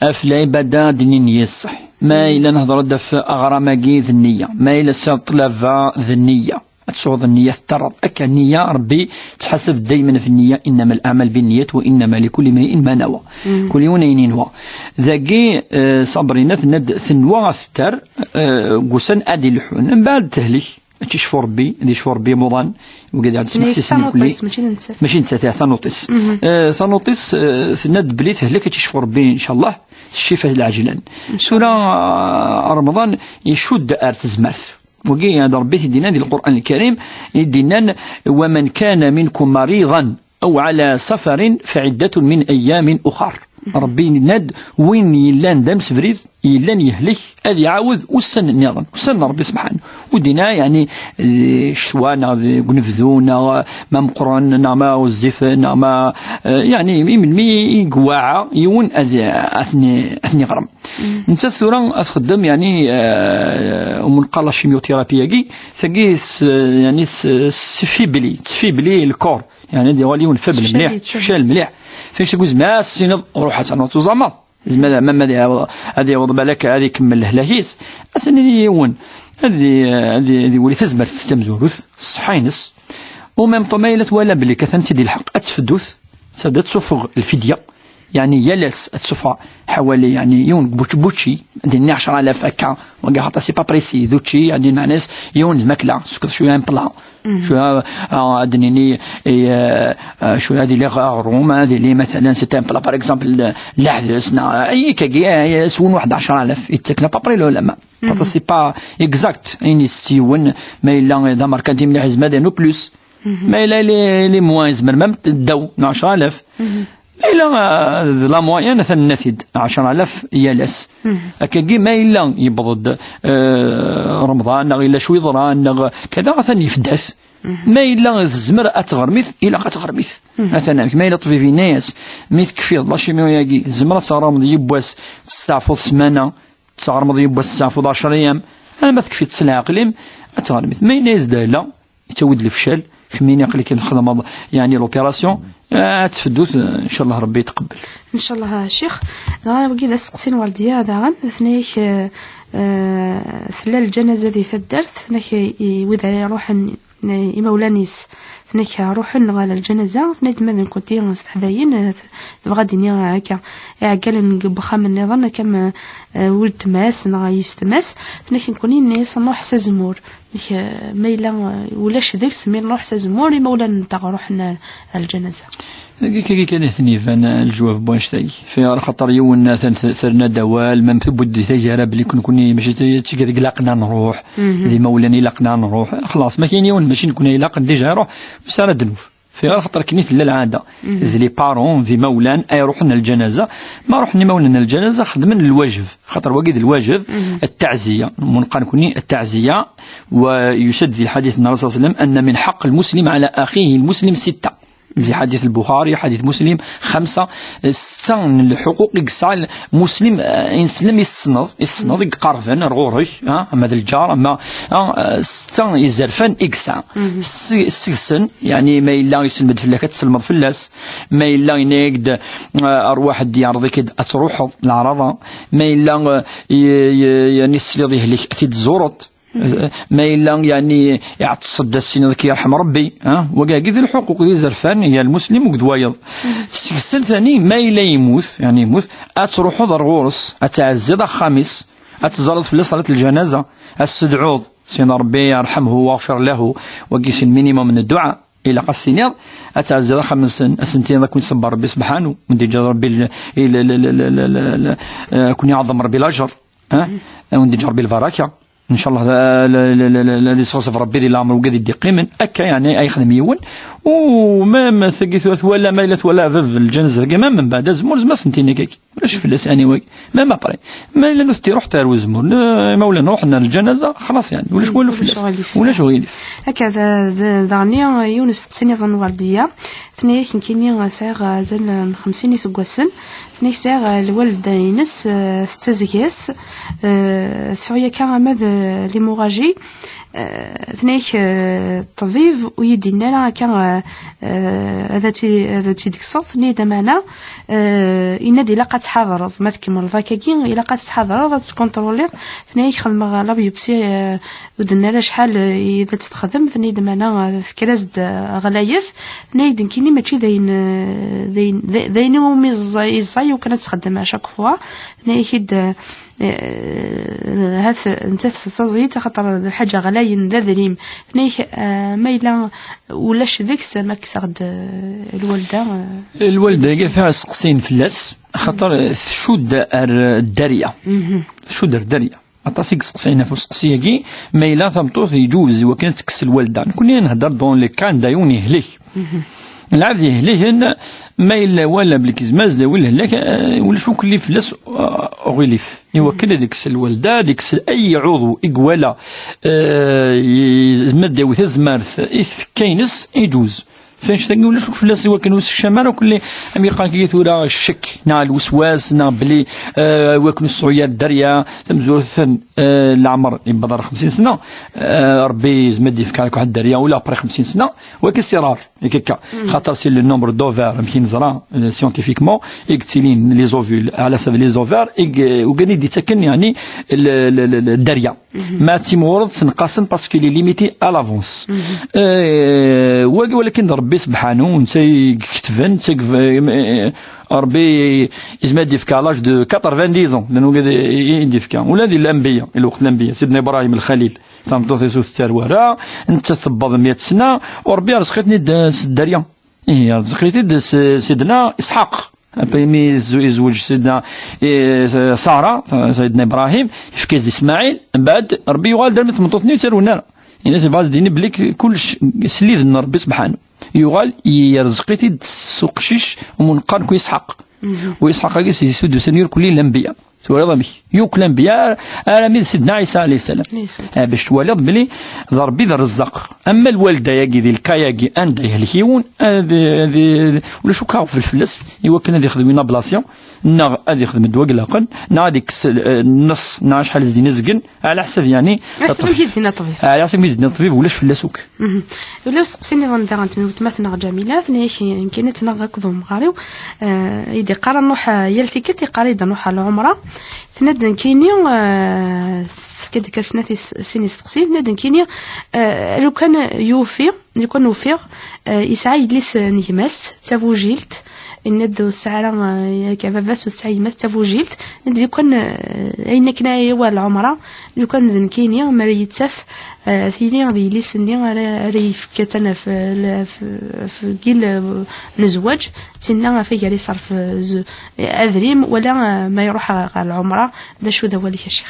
ɣef lɛibada, ad nini nniya d ṣṣeḥ. Ma yella nehḍer-d ɣef aɣram-agi, d nniya. Ma yella tesɛiḍ ṭṭlaba, d nniya. Ad tesɛuḍ nniya, tettaraḍ akka nniya, Ṛebbi yettḥasab dayma ɣef nniya: "Innama l-aɛmal binniyat wa innama likulli mri'in ma nawa." Kul yiwen ayen yenwa. Dagi, eh, Sabrina tenna-d tenwa ad tetter, eh, deg wussan ad ileḥḥun. Mbeɛd tehlek, ad tt-yecfu Ṛebbi, ad yecfu Ṛebbi imuḍan, wigad ad smeḥsisen nekni. Mačči d nettat. Mačči d nettat, eh, tanuṭ-is. Eh, tanuṭ-is, eh, tenna-d belli tehlek, ad tt-yecfu Ṛebbi, ncallah, s ccifa lɛejlan. Tura, eh, Remḍan icudd ar tezmert. Wagi, ad Ṛebbi t-id-yenna di Lqur'an Lkarim, i d-yennan: "Wa man kana minkum mariḍan aw ala safarin fa iddatun min ayyamin uxar." Ṛebbi yenna-d, win yellan d amsebrid, yellan yehlek, ad iɛawed ussan nniḍen, ussan n Ṛebbi subḥanahu. Ur d-yenna, yeɛni, eh, ccetwa, neɣ deg unebdu, neɣ ma meqqren, neɣ ma ɣezzifen, neɣ ma, eh, yeɛni, i melmi i iweɛɛa yiwen ad, ad ten-, ad ten-iɣrem. Nettat tura ad txeddem, yeɛni, eh, umi neqqar la chimiothérapie-agi, tagi s-, yeɛni s-, tessifibli, tessifibli le corps, yeɛni ad yuɣal yiwen faible mliḥ, tefcal mliḥ. Fenk tagi zmer ad s-tiniḍ, ruḥ ad ternuḍ tuẓameḍ. Zmer, ma, ma ad yaweḍ, ad yaweḍ balak ad ikemmel lehlak-is. Ad s-nini yiwen, ad i-, ad i-, ad iwali tazmert tamezwarut, ṣṣeḥḥa-ines. U même temps, ma yella twala belli katan tt-id-ilḥeq, ad tefdut, tabda ad tsuffeɣ lfidya. Yeɛni yal ass ad tsuffeɣ ḥawali, yeɛni yiwen n buč-, bučči, ad d-nini ɛecra alaf akka, wagi xaṭer c'est pas précis, d učči, yeɛni meɛna-s yiwen d makla, tsekkeḍ cwiya un plat, cwiya, ah, ad d-nini, eh, ah, cwiya ad iliɣ aɣrum, ad ili matalan c'est un plat, par exemple, l-, leḥdes, neɣ, eh, ikkagi, eh, s win waḥed ɛecra alaf, yettaken à peu près lɛulama. Xaṭer c'est pas exact, ayen isett yiwen, ma yella d amerkanti mliḥ, yezmer ad yernu plus. Ma yella les, les moins, yezmer même ddaw n ɛecra alaf. Ma yella, euh, d la moyenne, atan nna-t-id, ɛecra alaf yal ass. Akkagi, ma yella yewweḍ-d, euh, Remḍan, neɣ yella cwi yeḍran, neɣ kada, atan yefda-t. Ma yella tezmer ad teɣrem-it, ilaq ad teɣrem-it. Atan amek, ma yella ṭṭbib yenna-yas, mi tekfiḍ la chimio-agi, tzemreḍ ad teɣremeḍ yiwwas, testeɛfuḍ ssmana, teɣremeḍ yiwwas, testeɛfuḍ ɛecra ayyam, alma tekfiḍ s leɛqel-im, ad teɣrem-it. Ma yenna-yas-d ala, yettawi-d lefcal, kemmini aql-ik txedmeḍ, yeɛni, l'opération, ad tefdut, ncallah Rebbi yetqebbel. Ncallah a Ccix. Dɣa wagi d asteqsi n Werdiya daɣen, tenna-ak, eh, eh, tella lǧanaza di taddart, tenna-ak i, i wid ara iruḥen, eh, imawlan-is, tenna-ak ruḥen ɣer lǧanaza, tenna-ak ma d nekkenti s teḥdayin, eh, t-, tebɣa ad d-tini akka, iɛeggalen n wexxam nniḍen, akka am, eh, weltma-s neɣ yessetma-s, tenna-ak nekkni nni-as nruḥ s azemmur. Nek, eh, ma yella, eh, ulac deg-s, mi nruḥ s azemmur, imawlan-nteɣ ruḥen ar, ar lǧanaza. Dagi kan i ten-iban, eh, leǧwab n wanect-agi. Fi, ala xaṭer yiwen, eh, ten-, terna-d awal, ma tewwi-d di taggara belli nekkni mačči d, d tigert i ilaqen ad nruḥ, d imawlan i ilaqen ad nruḥ. Xlaṣ, ma kien yiwen mačči nekkni i ilaqen, déjà iruḥ, ur yesɛi ara ddnub. Fi ɣer xaṭer kini tella lɛada. D les parents, d imawlan ay ruḥen ar lǧanaza. Ma ruḥen imawlan ar lǧanaza, xedmen lwajeb. Xaṭer wagi d lwajeb, ttaɛziya. Munqan kuni ttaɛziya, wa yusad di lḥadit n Rasul sallam, anna min ḥaq lmuslim ala axihi lmuslim sitta. Di ḥadit Lbuxari, ḥadit Muslim, xamsa, setta n lḥuquq i yesɛa lmuslim, eh, ineslem i tessneḍ, i tessneḍ, i iqerben ar ɣur-k, ah, ama d lǧar, ama, ah, eh, setta izerfan i yesɛa. S-, seg-sen, yani, ma yella iselmed fell-ak, ad tselmeḍ fell-as. Ma yella yenna-yak-d, eh, rwaḥ ad d-yeɛreḍ-ik-id ad truḥeḍ, leɛraḍa. Ma yella, eh, y-, y-, yani, tesliḍ i yehlek, ad t-id-tzureḍ. Ma yella, yani, iɛeṭṭes-d ad s-tiniḍ ad k-yerḥem Rebbi, ha? Wagi d lḥuquq d izerfan, ya lmuslim, akked wayeḍ. Seg-sen tani, ma yella yemmut, yani yemmut, ad truḥeḍ ar ɣur-s, ad tɛezziḍ axxam-is, ad teẓreḍ fell-as ṣalat lǧanaza, ad s-tedɛuḍ, tiniḍ Rebbi yerḥemhu waɣfir lahu, wagi c'est le minimum n dduɛa, ilaq ad s-tiniḍ, ad tɛezziḍ axxam-nsen, ad sen-tiniḍ ad ken-iṣebber Rebbi subḥanu, ad ken-iɛḍem Rebbi lajer, ha? Ad ken-iǧǧ Rebbi lbaraka. Ncallah, la, la, la, la, la, ad yesɣeṣṣeb Rebbi di leɛmer wigad i d-iqqimen. Akka, yani, ay yexdem yiwen. U même tagi tura twala, ma yella twala bab n lǧanaza-agi, même mbeɛd azemmur, zma sen-tini kaki. Ulac fell-as, yani, wagi. Même après. Ma yella nutenti ruḥet ar uzemmur, n-, imawlan ruḥen ar lǧanaza, xlaṣ, yani. Ulac walu fell-as. Ulac aɣilif. Akka, d, d, daɣen, yiwen usteqsi niḍen n Werdiya. Tenna-yak nekkini sɛiɣ azal n xemsin iseggasen. Tenna-yak sɛiɣ lwalda-ines, eh, tettazeg-as, eh, tesɛu yakka ama d, eh, l'hémorragie. Eh, tenna-yak, eh, ṭṭbib ur yi-d-yenni ara akka, eh, eh, ad tt-, ad tt-id-tekkseḍ. Tenna-yi-d ameɛna, eh, yenna-d ilaq ad tḥadreḍ. Ma tkemmleḍ akkagi, ilaq ad tḥadreḍ, ad tettkuntruliḍ. Tenna-yak xedmeɣ la biopsie, eh, ur d-tenni ara acḥal, eh, i d ad tt-texdem, tenna-yi-d meɛna, eh, tekker-as-d, eh, ɣlayet, tenna-yi-d nekkini mačči d ayen, eh, d ayen, d, d ayen iwumi ẓẓay, iẓẓay, iwakken ad txeddem à chaque fois, tenna-yak-id, eh, eh, hat, nettat tettaẓ-iyi-tt, axaṭer d lḥaǧa ɣlayen, d adrim, tenna-yak, eh, ma yella ulac deg-s, ma kkseɣ-d, eh, lwalda, eh. Lwalda-agi fiɣ iseqsiyen fell-as, axaṭer, eh, tcudd ar dderya. Tcudd ar dderya. Aṭas i yesseqsayen ɣef useqsi-agi, ma yella tameṭṭut yeǧuz i wakken ad tekkes lwalda. Nekkni nhedder dans les cas n yiwen yehlek. Lɛebd yehliken, ma yella wala belli yezmer ad d-yawi lehlak, eh, ulac akk li fell-as, eh, uɣilif. I wakken ad ikkes lwalda, ad ikkes ay uɛuḍu i iwala, eh, yezmer ad d-yawi tazmert i tfekka-ines, yeǧuz. Fenc tagi ulac akk fell-as i wakken ur sekcam ara akk li, am yeqqar kagi tura ccek, neɣ lweswas, neɣ belli, eh, i wakken ur tesɛu ara dderya, tamezwarut, eh, leɛmer yewweḍ ar xemsin sna, eh, Rebbi yezmer ad d-yefk akk dderya, ula après xemsin sna, wagi c'est rare, yak akka. Xaṭer c'est le nombre d'ovaires, amek i neẓra, eh, scientifiquement, i yettilin les ovules, ɛla ḥsab les ovaires, i y-, ugan i d-yettaken, yani, l-, l-, l-, l-, dderya. Ma timɣureḍ tenqasen parce qu'il est limité à l'avance. Euh, wagi walakin d Rebbi sebḥanu, netta i iketben, netta i yef-, eh, Rebbi yezmer ad d-yefk à l'âge de quatre-vingt-dix ans, llan wigad i, i, i d-yefka. Ula di lanbiya, i lweqt lanbiya, Sidna Ibrahim Lxalil, tameṭṭut-is ur tettarew ara, netta tewweḍ meyya sna, u Rebbi yerzeq-iten-id, eh, s dderya. Ihi, yerzeq-it-id s-, Sidna Isḥaq. Après, mi yezw-, yezweǧ Sidna, eh, Sara, Sidna Ibrahim, yefka-as-d Ismaɛil, mbeɛd, Rebbi yuɣal-d armi d tmeṭṭut-nni ur ttarew ara. Yenna-as, bɣiɣ ad d-iniɣ belli kullec s lid n Rebbi sebḥanu. Yuɣal, yerzeq-it-id s uqcic, umi neqqar nekk Isḥaq. U Isḥaq-agi, s yisud usan yurkul i lanbiya. Twalaḍ amek? Yakk lanbiya, armi d Sidna Ɛisa alayhi salam. Alayhi salam. Eh, bac twaliḍ belli d Rebbi d Rrezzaq. Ama lwalda-agi, di lka-agi, anda yehlek yiwen, ad, ad, ulac akk aɣbel fell-as, i wakken ad yexdem une ablation, neɣ ad yexdem ddwa ilaqen, neɣ ad yekkes, eh, nneṣ, neɣ acḥal zdin azgen, ɛla ḥsab, yani, ɛla ḥsab amek i zdin ṭṭbib. Ɛla ḥsab amek i zdin ṭṭbib, ulac fell-as akk. Ula usteqsi niḍen daɣen n weltma-tneɣ Ǧamila, tenna-yak, nekkini ttnaɣ akked umɣar-iw, eh, i d-iqqar ad nruḥ, eh, yal tikkelt iqqar-iyi-d ad nruḥ ɣer lɛumra. Tenna-d nekkini, eh, tefka-d kan snat is-, sin isteqsiyen, tenna-d nekkini, eh, lukan yufi, lukan ufiɣ, eh, yesɛa yelli-s n gma-s, d tabujilt, yenna-d ur tesɛi ara, eh, yak baba-s ur tesɛi yemma-s d tabujilt. Lukan, eh, ayen akken ay awal lɛumra, lukan d nekkini, mi ara yi-ttaf, eh, tili d yelli-s-nni ara, ara yefk atan ɣef, ɣef, ɣef gil, eh, n zzwaǧ, tinna ɣef ay ara iṣerref, eh, z-, adrim, wala, eh, ma iruḥ ɣer lɛumra, d acu d awal-ik a ccix?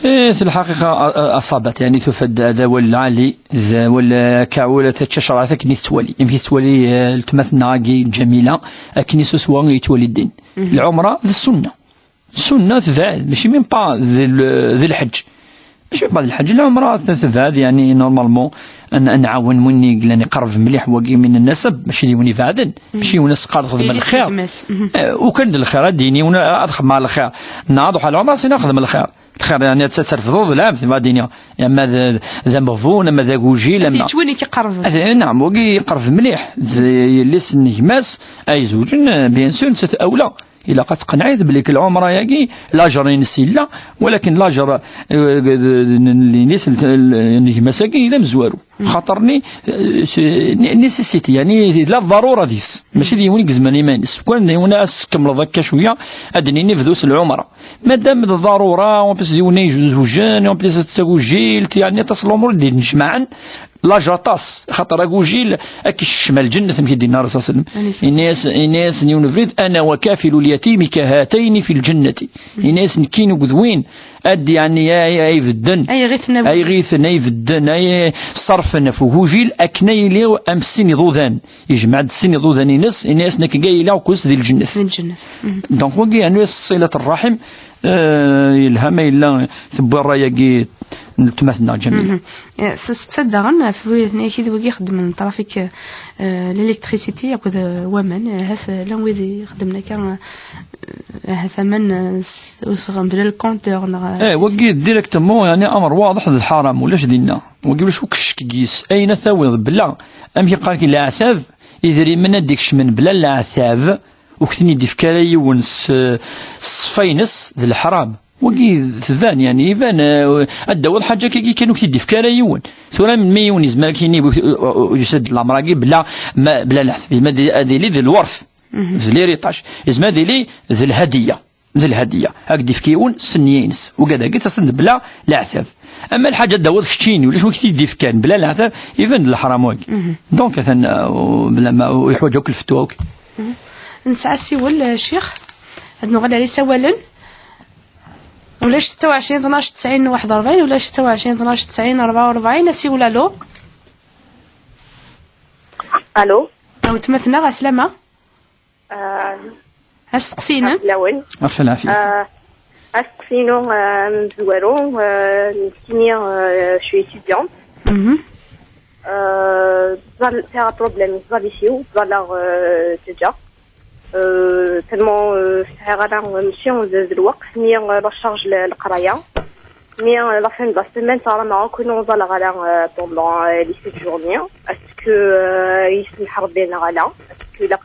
Eh, s lḥaqiqa, a, a, aṣabat, yani, tufa-d d awal lɛali, d awal, eh, kaɛwil, tačča cerɛat akken i tettwali. Amek i tettwali, eh, letmat-nneɣ-agi Ǧamila, akken i s uswa i yettwali ddin. Lɛumra d ssunna. Ssunna tebɛed, mačči même pas d l-, d lḥeǧǧ. Mačči même pas d lḥeǧǧ, lɛumra t-, tebɛed, yani, normalement, ad n-, ad nɛawen win i yellan iqerreb mliḥ wagi min nnasab, mačči d yiwen ibeɛden, mačči yiwen as-qqar xdem lxir. Eh, ukan d lxir, ad d-yini yiwen ad xedmeɣ lxir. Neɣ ad ruḥeɣ lɛumra, sina xdem lxir. Lxir, yani, ad terfdeḍ lɛebd, ma ad d-iniɣ, ama d, d ameɣbun, ama d agujil, ama yettwin-ik iqerben. Ad, eh, naɛam, wagi iqerb mliḥ. D yelli-s n gma-s ay zewǧen, eh, bien sûr, nettat awla. Ilaq ad teqneɛ belli lɛumra-agi, lajer-ines yella, walakin lajer, eh, n, n, n, n gma-s-agi yella mezwaru. Xaṭer-nni, eh, s-, ni-, nécessité, yani, d la ḍarura deg-s. Mačči d yiwen i yezmen iman-is. Kan d yiwen ad s-tkemmleḍ akka cwiya, ad d-nini bdu s lɛumra. Madam d ḍarura, en plus d yiwen ay izewjen, en plus d tagujilt, yani, aṭas n lumuṛ i d-yennejmaɛen, lajer aṭas, xaṭer agujil, ad k-yekcem ar lǧennet, amek i d-yenna Rasul sallam. Alayhi salatu. Ini-as, ini-as yiwen ubrid, "Ana wa kafilu l-yatimi kahatayni fi l-jannati." Ini-as, "Nekkini akked win, ad d-, yani, ay, ay bedden, ay ɣiten, ay bedden, ay ṣerfen ɣef ugujil, akken ay iliɣ am sin iḍudan." Yejmeɛ-d sin iḍudan-ines, ini-as, "Nekk ga iliɣ akked-s di lǧennet." Di lǧennet. Donc, wagi, yani, ṣṣilat rraḥim, eh, yelha ma yella tewwi ṛṛay-agi n weltma-tneɣ Ǧamila. Eh, testeqsa-d daɣen ɣef wid-nni akid wigi ixeddmen trafic, eh, l'électricité akked, eh, waman, eh, ahat, eh, llan wid ixeddmen akka, eh, ahat aman, eh, s, usɣen bla lcompteur neɣ, eh, wagi directement, yani, amer waḍeḥ d lḥaram, ulac dinna. Wagi ulac akk ccek deg-s. Ayen ad tawiḍ bla, amek i qqaren-k, leɛtab, idrimen ad d-ikecmen bla leɛtab, ur k-ten-id-ifka ara yiwen s, s ṣṣfa-ines, d leḥram. Wagi tban, yani, iban, eh, ad d-tawiḍ ḥaǧa akkagi kan ur k-t-id-ifka ara yiwen. Tura melmi yiwen yezmer ad k-yini, yusa-d lamra-agi bla, ma, bla leɛtab, yezmer ad, ad yili d lwert, d l'héritage, yezmer ad yili d lhadiya, d lhadiya, ad k-d-ifk yiwen s nniya-ines, ugad-agi ttasen-d bla leɛtab. Ama lḥaǧa ad d-tawiḍ keččini, ulac wi k-t-id-ifkan bla leɛtab, iban d leḥram wagi. Donc, atan, uh, bla ma, ur yeḥwaǧ akk lfetwa akk. Nesɛa asiwel, eh, ccix. Ad nuɣal ar isawalen. Ulac setta u ɛecrin tnac tesɛin waḥed u rebɛin, ulac setta u ɛecrin tnac tesɛin rebɛa u rebɛin, asiwel, alo. Alo. A weltma-tneɣ, ɛeslama. Euh, Asteqsi-inem? Lawen. Axi lɛafya. Euh, asteqsi-inu, euh, amezwaru, euh, nekkini, euh, je suis étudiante. Mhm. Euh, ẓal-, sɛiɣ problème, ẓalitiw, ẓaleɣ, euh, déjà. Euh, tellement, euh, sɛiɣ ara, euh, mačči d, d lweqt, ni, euh, la charge n leqraya. Mais, euh, la fin de la semaine, ça va, Maroc, nous, on va la, euh, pendant, euh, les sept journées. Est-ce que, euh, il se harbe, est-ce que la,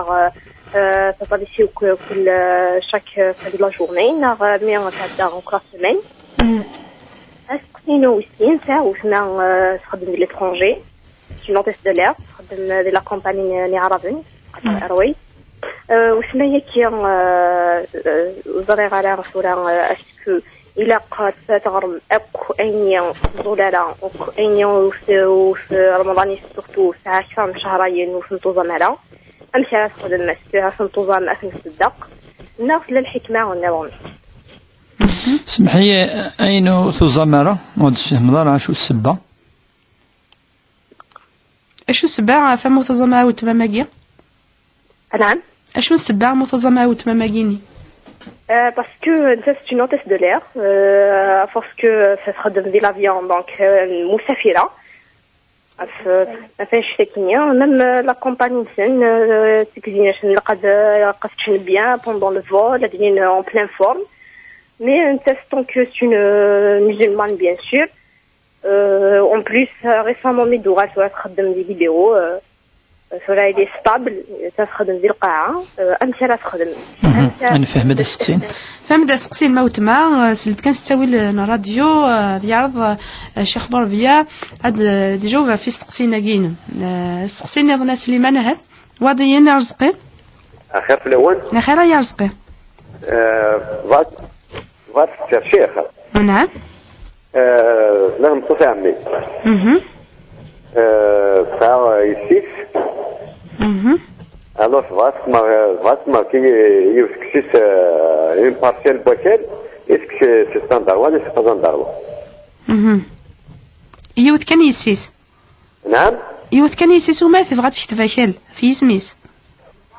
euh, euh, ça va, ici, que, que le, chaque, euh, fin de la journée, euh, mais on va faire encore la semaine. Mm. Est-ce que nous aussi, ça, ou sinon, euh, ça va de l'étranger? C'est une hôtesse de l'air, ça va de, de la compagnie Ni Arabin, Qatar Airways. Euh, ou sinon, il y a qui, euh, euh, vous avez, euh, est-ce que ilaq ad teɣrem akk ayen i tẓul ara, akk ayen i ur t-, ur t-, Remḍan surtout, sɛa akteṛ n cehrayen ur ten-tuẓam ara. Amek ara texdem, est-ce que ad ten-tuẓam, ad ten-tṣeddeq? Neɣ tella lḥikma nniḍen? Semmeḥ-iyi, ayen ur tuẓam ara, ur d-tessihmeḍ ara acu ssebba? Acu ssebba ɣef ma ur tuẓam ara weltma-agi? Anɛam? Acu n ssebba ma ur tuẓam ara weltma-agi-ni? Euh, parce que, euh, c'est une hôtesse de l'air, euh, à force que, euh, ça se redonne de l'avion, donc, euh, مسافرة. Ɣef, ɣef annect-agi-nni, même, euh, la compagnie-nsen, euh, tigzi-nsen, lqad, euh, lqad ččen bien pendant le vol, ad ilin en pleine forme. Mais, euh, tant que c'est une, euh, musulmane, bien sûr, Euh, en plus, euh, récemment, mi d-tuɣal tura txeddem di libéro, euh, tura elle est stable, tura txeddem di lqaɛa, euh, amek ara texdem? Mhm. Amek ara... Ad nefhem d aseqsi. Fhem d aseqsi n ma weltma, euh, seld kan s ttawil n ṛṛadyu, euh, ad yeɛreḍ, euh, Ccix Buṛbiya ad, euh, d-iǧaweb ɣef yisteqsiyen-agi-inem. Euh, aseqsi nniḍen a Sliman, ahat? Waḍiyen a Ṛezqi? Axir fell-awen? Axir ay a Ṛezqi. Euh, bɣiɣ ad d-ssqsiɣ ccix. Anɛam. Euh, la tmeṭṭut ɛemmi. Mhm. Euh, tesɛa, euh, yessi-s. Mhm. Alors, bɣiɣ ad tmer-, bɣiɣ ad tmerki yiwet ksis, euh, une parcelle n wakal. Est-ce que c'est, c'est standard un, c'est pas standard un? Mhm. Yiwet kan yessi-s. Naam? Yiwet kan yessi-s uma tebɣa ad tekteb akal ɣef yisem-is.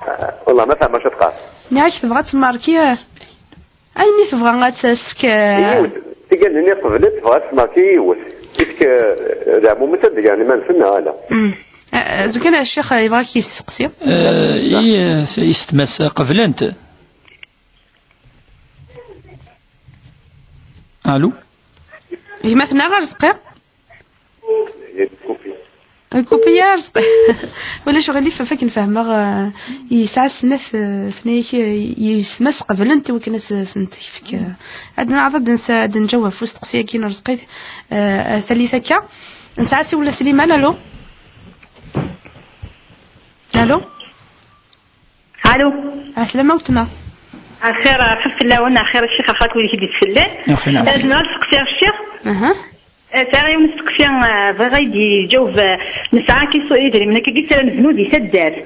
Ah, wallah, ma fehmeɣ acu teqqar. Nniɣ-ak tebɣa ad temmarki, eh, ayen i tebɣa ad s-tefk, eh. Yiwet, tigal-nni qeblet, tebɣa ad temmarki yiwet. Est-ce que, eh, d ɛmumit ad d-gren iman-nsen neɣ ala? Mm. Eh, eh, zgan ccix, eh, yebɣa ad k-yesteqsi. Eh, i, eh, yessetma-s qeblent. Allô? Gma-tneɣ Arezqi? Kupi ya Arezqi. Ulac uɣilif, ɣef akken fehmeɣ, eh, yesɛa snat, eh, tnayek, eh, yesma-s qeblent i wakken ad s-, sent-yefk, eh, ad neɛreḍ ad nsa-, ad nǧaweb ɣef usteqsi-agi n Arezqi, eh, tallit akka. Nesɛa asiwel n Sliman, allô? Allô? Allô. Ɛeslama weltma. Axir, axir fell-awen, axir ccix, axir akk wid i k-d-ittfellen. Axir, nɛam. Eh, zemreɣ ad seqsiɣ ccix? Aha. Eh, sɛiɣ yiwen usteqsi, eh, bɣiɣ ad yi-d-iǧaweb, eh, nesɛa kisu idrimen akka i ttren bnu di taddart.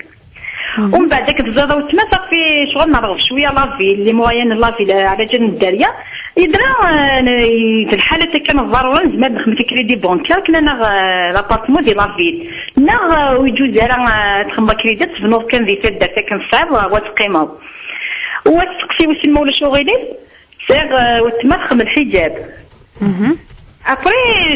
Mhm. Umbeɛd, akken teẓriḍ a weltma, safi ccɣel nerɣeb cwiya la ville, les moyens n la ville, eh, ɛla ǧal n dderya. Yedra, eh, n-, d lḥalat akka n ḍḍarura, nezmer ad nexdem crédit bancaire, akken ad naɣ, eh, l'appartement di la ville. Neɣ, eh, ur yeǧǧuz ara, eh, ad txedmeḍ crédit, ad tebnuḍ kan di taddart akken tesɛiḍ, eh, wa teqqimeḍ. Wa testeqsi wissen ma ulac uɣilif, sɛiɣ, eh, weltma txeddem lḥiǧab. Mhm. Après,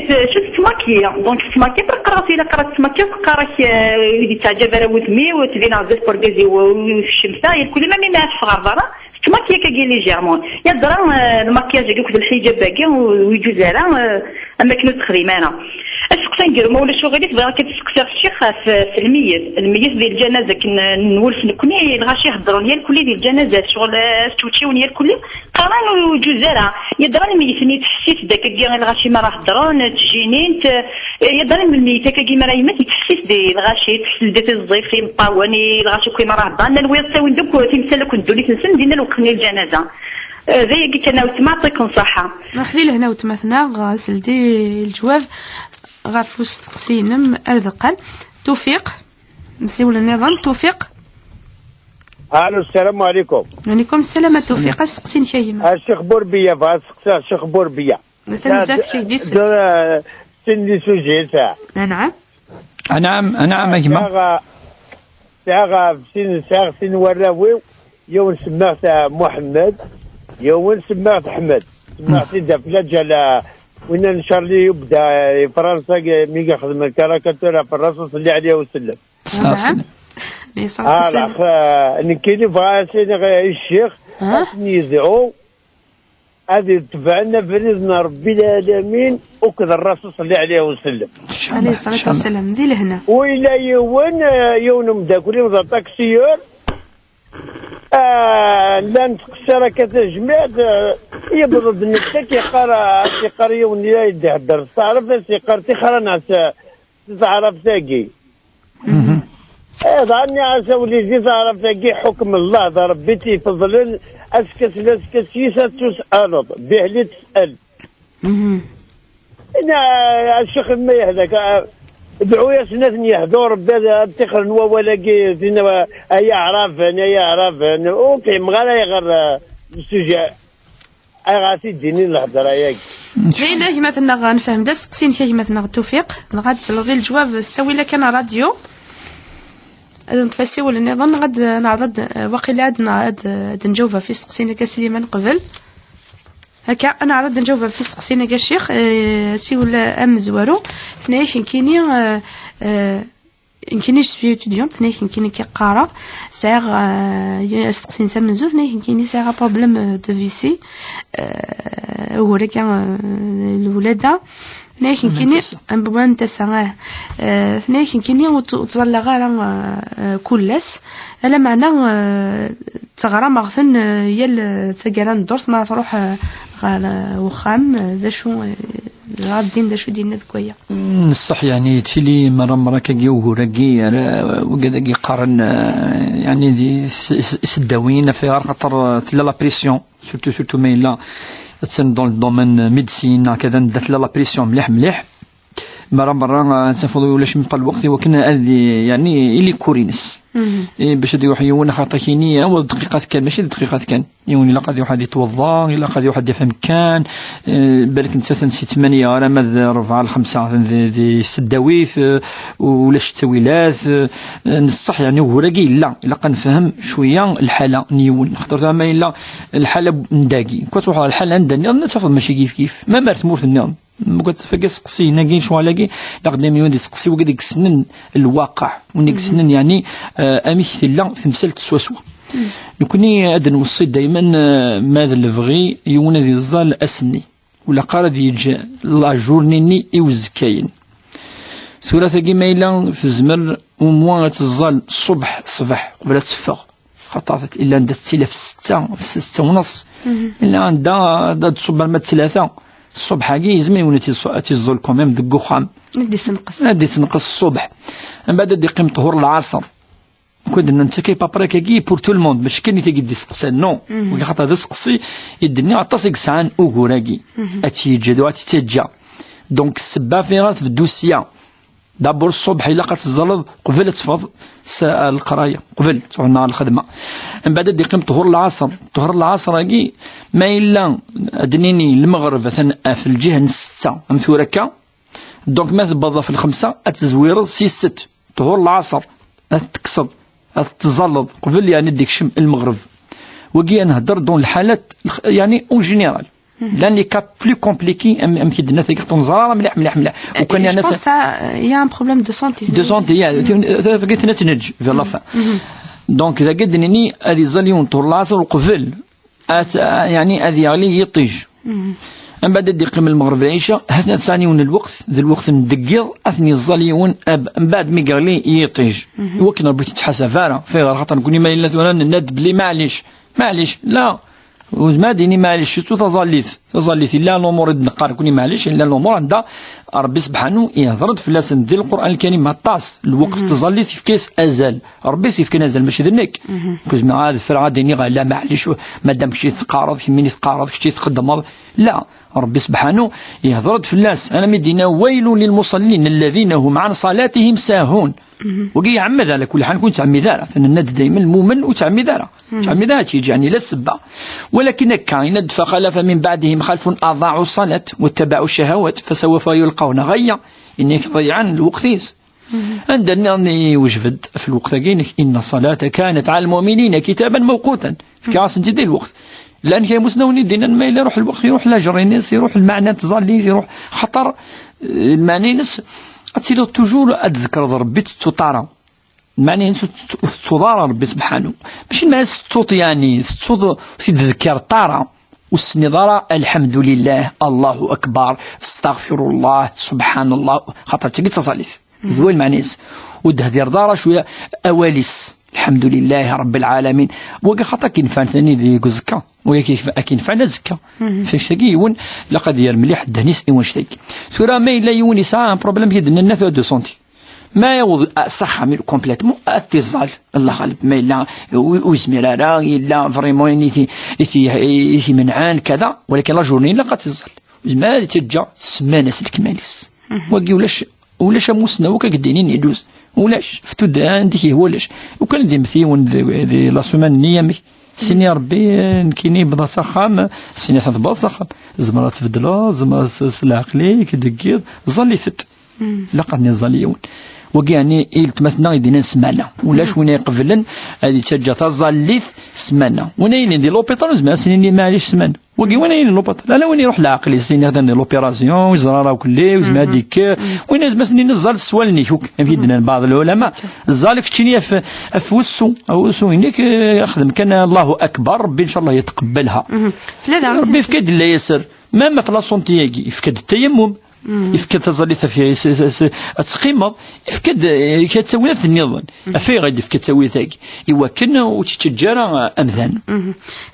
t-, acu tettmaki? Donc, tettmaki, après, qqareɣ-as, ilaq ara tettmaki, teqqar-ak, eh, ur d-yettaɛǧab ara wudem-iw, ttbineɣ zdat n urgaz-iw, ur t-cemteɣ, irkul, même imi ara teffeɣ ɣer berra, tettmaki akka légèrement. Yeḍra, eh, lmakiyaj-agi akked lḥiǧab-agi, ur, ur yeǧǧuz ara, eh, am akken ur texdim ara. Asteqsi aneggaru, ma ulac uɣilif, bɣiɣ kan ad seqsiɣ ccix ɣef, ɣef lmeyyet. Lmeyyet di lǧanaza, akken nwulef nekni, lɣaci heddren yal kulli di lǧanaza, ccɣel, eh, stewčiwen yal kulli. Qqaren ur yeǧǧuz ara. Yeḍra lmeyyet-nni yettḥessis-d akkagi i lɣaci mi ara heddren, ttjinin-t. Eh, yeḍra lmeyyet akkagi mi ara yemmet, yettḥessis-d i lɣaci, yettḥessis-d i tiẓẓifin, imeṭṭawen, i lɣaci akk mi ara heddren. Llan wiyaḍ ttawin-d akk timsal akk n ddunit-nsen, dinna lweqt-nni lǧanaza. Eh, d ayagi kan a weltma, yeɛṭikum ṣṣeḥḥa. Ruḥ di lehna a weltma-tneɣ, sel-d i leǧwab ɣef usteqsi-inem ar deqqal. Tufiq, msiwel nniḍen, Tufiq. Allo, ssalamu ɛlikum. Ɛlikum ssalam a Tufiq, asteqsi-inek a gma. A Ccix Burbiya, bɣa ad seqsiɣ Ccix Burbiya. Atan zdat-k di s-, d, eh, sin di sujets. Anɛam. Anɛam, anɛam a gma. Sɛiɣ, sɛiɣ sin, sɛiɣ sin warraw-iw, yiwen semmaɣ-t, eh, Muḥemmed, yiwen semmaɣ-t Ḥmed. Semmaɣ-t-id ɣef laǧal, eh, winna n Charlie yubda, eh, i Fransa, eh, mi yexdem lkarakatur ɣef Rrasul, ṣelli ɛlih wa sellem. Ṣṣeḥ, Anɛam. Ṣṣeḥ. Ala, eh, nekkini bɣa ad s-iniɣ, eh, i ccix, ah, ad ten-yedɛu, ad itebɛen abrid n Ṛebbi lɛalamin akked Rrasul ṣelli ɛlih wa sellem. Ɛlih ṣṣalatu wa sslam, di lehna. Wayla yiwen, eh, yiwen umeddakel-iw d aṭaksiyur, ah, llan ttqessir akka tajmiɛt, eh, yewweḍ-d nekk, yeqqar, ah, as-yeqqar yiwen la d-ihedder s taɛrabt, as-yeqqar tixra neɣ s, s taɛrabt-agi. Mhm. Eh, dɣa nniɣ-as a wlidi, taɛrabt-agi ḥukm Allah, d Ṛebbi i tt-ifeḍlen, askes la askes yis ad tus'aleḍ, bih li tes'al. Mhm. Inna, a ccix, ma yehlak, a, dɛu-yasen ad ten-yehdu Ṛebbi ad, ad ṭixren wawal-agi, tin, a, ay aɛraben, ay aɛraben, ur fhimeɣ ara ayɣer, a, le sujet. Ayɣer i t-id-inin lhedra-agi? D ayen a gma-tneɣ, nefhem-d asteqsi-inek a gma-tneɣ Tufiq, dɣa ad d-tesleḍ i leǧwab s ttawil-a kan a rradyu. Ad neṭṭef asiwel nniḍen, neɣ ad neɛreḍ ad, waqila ad, ad, ad nǧaweb ɣef isteqsiyen akka Sliman qbel. Akka, ad neɛreḍ ad nǧaweb ɣef isteqsiyen akka a ccix, eh, asiwel amezwaru, tenna-yak nekkini, eh, eh, Nekkini, je suis étudiante, tenna-yak nekkini akka qqareɣ. Sɛiɣ, euh, asteqsi-ines amenzu, tenna-yak nekkini sɛiɣ un problème, euh, de vessie, euh, ugur-agi, euh, lwelada. Tenna-yak nekkini, un problème n tasa, ah. Euh, tenna-yak nekkini ur tt-, ur ttẓallaɣ ara, euh, euh, kul ass. Ala meɛna, euh, ttaɣrameɣ-ten, euh, yal, euh, taggara n ddurt, ma tṛuḥ, euh, ɣer, euh, wexxam, euh, d acu, euh, Dɣa ddin d acu i d-yenna deg waya? N ṣṣeḥ, yeɛni, yettili merra merra akkagi ugur-agi, ara wigad-agi qqaren, eh, yeɛni, di s-, s-, iseddawiyen, ɣef, axaṭer, eh, tella la pression, surtout, surtout ma yella attan dans le domaine médecine, neɣ kada, anda tella la pression mliḥ mliḥ. Merra merra, eh, ad tafeḍ ulac même pas lweqt i wakken ad, yeɛni, ili kkur-ines. Eh, bac ad iruḥ yiwen axaṭer kini awa dqiqat kan, mačči d dqiqat kan. Yiwen ilaq ad iruḥ ad itweḍḍa, ilaq ad iruḥ ad yaf amkan. Eh, balak nettat si tmanya arama d rebɛa lxemsa di, di tseddawit, eh, ulac ttawilat. Eh, neṣṣeḥ, yeɛni, ugur-agi yella, ilaq ad nefhem cwiya lḥala n yiwen, xaṭer tura ma yella lḥala n dagi, kwa tṛuḥ ɣer lḥala anda nniḍen, ad tafeḍ mačči kif kif, ma mar tmurt nniḍen. Mkad tafagi seqsiyen-agi, lecɣal-agi, ilaq dayem yiwen d iseqsi wigi deg ssnen lwaqeɛ, win deg ssnen, yeɛni, eh, amek tella temsalt swaswa. Nekkni ad nweṣṣi daymen, eh, ma d lebɣi yiwen ad iẓẓal ass-nni, ur ilaq ara ad yeǧǧ la journée-nni i uzekkayen. Tura tagi ma yella tezmer au moins ad teẓẓal ṣṣbeḥ, ṣṣbeḥ, qbel ad teffeɣ. Xaṭer illa anda tettili f ssetta, f ssetta u nneṣ. Illa anda ad d-tṣubb arma d tlata ṣṣbeḥ-agi, yezmer yiwen ad tt-iẓẓ-, ad tt-iẓẓul quand même deg uxxam. Ad d-isenqes. Ad d-isenqes ṣṣbeḥ. Mbeɛd ad d-iqqim ṭhur lɛaṣer. Kkud nnan-d, c'est pas pareil-agi pour tout le monde, mačči kan i tagi d-iseqsan, non. Wigi xaṭer d aseqsi i d-nniɣ aṭas i yesɛan ugur-agi. Ad tt-yeǧǧ, ad tt-yeǧǧ. Donc, ssebba f ayɣer tbeddu sya. D'abord, ṣṣbeḥ ilaq ad teẓẓleḍ qbel ad teffeɣ s, leqraya, qbel tṛuḥ ɣer lxedma. Mbeɛd ad d-iqqim ṭhur lɛaṣer. Ṭhur lɛaṣer-agi, ma yella ad d-nini lmeɣreb atan ɣef lǧiha n ssetta, am tura akka. Donc, ma tewweḍ ɣef lxemsa, ad tezwireḍ si ssett. Ṭhur lɛaṣer, ad t-tekkseḍ, ad t-teẓẓleḍ qbel, yeɛni, ad d-ikcem lmeɣreb. Wagi ad nhedder dans lḥalat, lx-, yeɛni, en général. Llan les cas plus compliqués, am-, amek i d-tenna tagi, ur neẓri ara mliḥ, mliḥ, mliḥ. Euh, Ukan je yeɛni pense ça, euh, il y a un problème de santé. De santé, ya. Tafagi tenna tneǧǧ, vers la fin. Donc, dagi ad d-nini, ad iẓẓal yiwen ṭhur lɛaṣer uqbel. Ad, yeɛni, ad yeɣli yiṭij. Mbeɛd ad d-iqqim lmeɣreb, lɛica, ha-t-an sɛan yiwen n lweqt, d lweqt n deg yiḍ, ad ten-iẓẓal yiwen, ab-, mbeɛd mi yeɣli yiṭij. Iwakken Rebbi ur t-yettḥasab ara. F ayɣer? Xaṭer nekkni ma yella tura nenna-d belli maɛlic. Maɛlic, la. Ur nezmir ad d-nini maɛlic, surtout taẓallit. Taẓallit, illa lumuṛ i d-neqqar nekkni maɛlic, illa lumuṛ anda Rebbi sebḥanu ihder-d fell-asen di Lqur'an Lkarim aṭas. Lweqt n tẓallit yefka-yas azal. Rebbi i s-yefkan azal, mačči d nekk. Ur zmireɣ ad ffreɣ ad d-iniɣ ala maɛlic, madam kečči teqqareḍ, kemmini teqqareḍ, kečči txeddmeḍ. La, Rebbi sebḥanu ihder-d fell-as, alammi d-yenna: "ويل للمصلين الذين هم عن صلاتهم ساهون." Wagi iɛemmed, ɛla kulli ḥal, ur nettɛemmid ara. Tenna-d daymen lmumen ur ttɛemmid ara. Ur ttɛemmid ara ad tt-yeǧǧ, yeɛni la ssebba. Walakin akka, yenna-d: "فخلف من بعدهم خلف أضاعوا الصلاة واتبعوا الشهوات فسوف يلقون غيا." Yenna-k ḍeyyɛen lweqt-is. Anda nniḍen iwejbed ɣef lweqt-agi-inek: "إن الصلاة كانت على المؤمنين كتابا موقوتا." Fkiɣ-asen-tt-id di lweqt. Llan kra imusnawen i d-yennan ma yella iruḥ lweqt, iruḥ lajer-ines, iruḥ lmeɛna n tẓallit, iruḥ. Xaṭer, eh, lmeɛna-ines ad tiliḍ toujours ad tḍekkreḍ Rebbi, tettuḍ ara. Lmeɛna-ines ur tett-, ur tettuḍ ara Rebbi sebḥanu. Mačči lmeɛna-ines tettuḍ, yeɛni, tettuḍ ur t-id-tḍekkreḍ ara. Ur s-tenniḍ ara: "Alḥemdulillah, Allahu akbar, astaɣfirullah, subḥanallah." Xaṭer d tagi d taẓallit. D wa lmeɛna-is. Ur d-tehdireḍ ara cwiya awal-is: "Lḥemdulillahi Rebbil Ɛalamin." Wagi xaṭer ad k-inefɛen tani deg uẓekka. Wagi ad k-inefɛen azekka. F annect-agi yiwen, ilaq ad yerr mliḥ ddehn-is i wannect-agi. Tura ma yella yiwen yesɛa un problème i d-nenna tura de santé. Ma yaweḍ, a, s axxam complètement, ad t-iẓẓal. Allah ɣaleb, ma yella u-, ur yezmir ara, yella vraiment ayen i t-, i t-, i t-imenɛen, kada, walakin la journée ilaq ad t-iẓẓal. Ur yezmir ara ad t-yeǧǧa ssmana s lekmal-is. Wagi ulac, ulac amusnaw akk ad k-d-inin iduz. Ulac, f tuddar anda i k-yehwa ulac. Ukan ad yemmet yiwen di, di la semaine-nni, amek? Sini Rebbi, eh, nekkini bḍa s axxam, sini atan tebḍa s axxam. Zemreɣ ad tbeddleḍ, zemreɣ s, s leɛqel-ik, deg yiḍ, ẓẓallit-d. Ilaq ad niẓẓal yiwen. Wagi, yeɛni, i letma-tneɣ i d-yennan ssmana. Ulac win iqeblen ad yettaǧǧa taẓallit ssmana. Win ay yilin di l'hôpital, ur nezmir ad s-nini maɛlic ssmana. Wagi win ay yilin di l'hôpital. Ala win iruḥ leɛqel-is, ini atan di l'opération, ur yeẓri ara akk lli, ur yezmir ad d-yekker. Win ay yezmer ad s-nini ẓẓal s wallen-ik akk. Amek i d-nnan baɛḍ lɛulama. Ẓẓal keččini af, af wussu, af wussu-inek, eh, xdem kan Allahu Akbar, Rebbi, ncallah, yetqebbelha. Rebbi yefka-d layas. Même ɣef la santé-agi, yefka-d tayammum. Yefka-d taẓallit af, s, s, s, ad teqqimeḍ. Yefka-d, eh, kra d tawilat nniḍen. Af ayɣer i d-yefka tawilat-agi? Iwakken ur tt-yettaǧǧa ara, eh, amdan.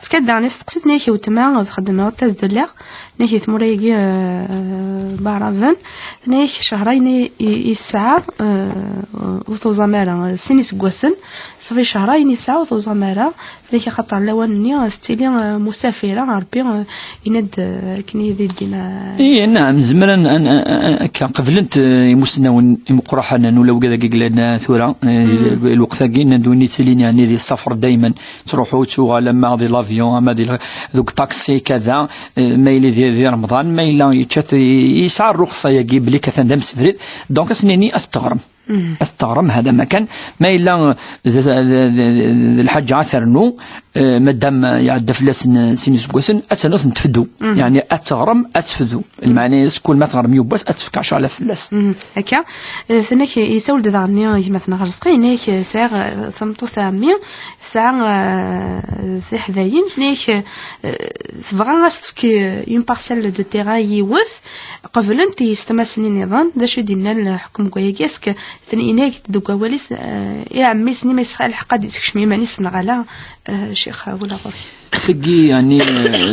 Fkan daɣen isteqsi, tenna-ak weltma txeddem hôtesse de l'air, tenna-ak di tmura-agi, euh, Baɛraben, tenna-ak cehrayen i, i, i tesɛa, euh, ur tuẓam ara, sin iseggasen, ṣafi cehrayen i tesɛa ur tuẓam ara, tenna-ak axaṭer lawan-nni tettili, euh, musafira, Rebbi, euh, yenna-d, euh, akken i d-yeddin, euh. Ihi, nɛam, zemren an, an, an, akka, qeblent, euh, imusnawen imeqqraḥen, ula wigad-agi yellan, euh, tura, euh, lweqt-agi, nnan-d win yettilin, yeɛni, di ṣṣafer daymen, ttruḥu, ttuɣal, ama di l'avion, ama di l-, deg uṭaksi, kada, eh, ma yili di, di Remḍan, ma yella yečča-t, i-, yesɛa rruxṣa-yagi, belli katan d amsebrid. Donc, ad s-nini, ad t-teɣrem. Ad t-teɣrem, hada makan. Ma yella, eh, d, d, d, d lḥaǧa ad ternu, eh, madam, eh, iɛedda fell-asen, eh, sin iseggasen, ad ternu ad ten-tefdu. Yeɛni, ad teɣrem, ad tefdu. Lmeɛna-is, kul ma teɣrem yiwwas, ad tefk ɛecra alaf fell-as. Mhm. Akka. Eh, tenna-k, isawel-d daɣen i gma-tneɣ Rezqi, yenna-k, eh, sɛiɣ, eh, tameṭṭut a ɛemmi, tesɛa, eh, tiḥdayin, tenna-k, eh, tebɣa ad s-tefk, eh, une parcelle de terrain i yiwet, qeblent yessetma-s-nni nniḍen. D acu i d-yenna leḥkem deg wayagi? Est-ce que ten-, yenna-k-d deg wawal-is, eh, i ɛemmi-s-nni ma yesɛa lḥeqq ad d-yessekcem iman-is neɣ ala, eh, Ccix, wala ɣur-k? Tagi, yeɛni,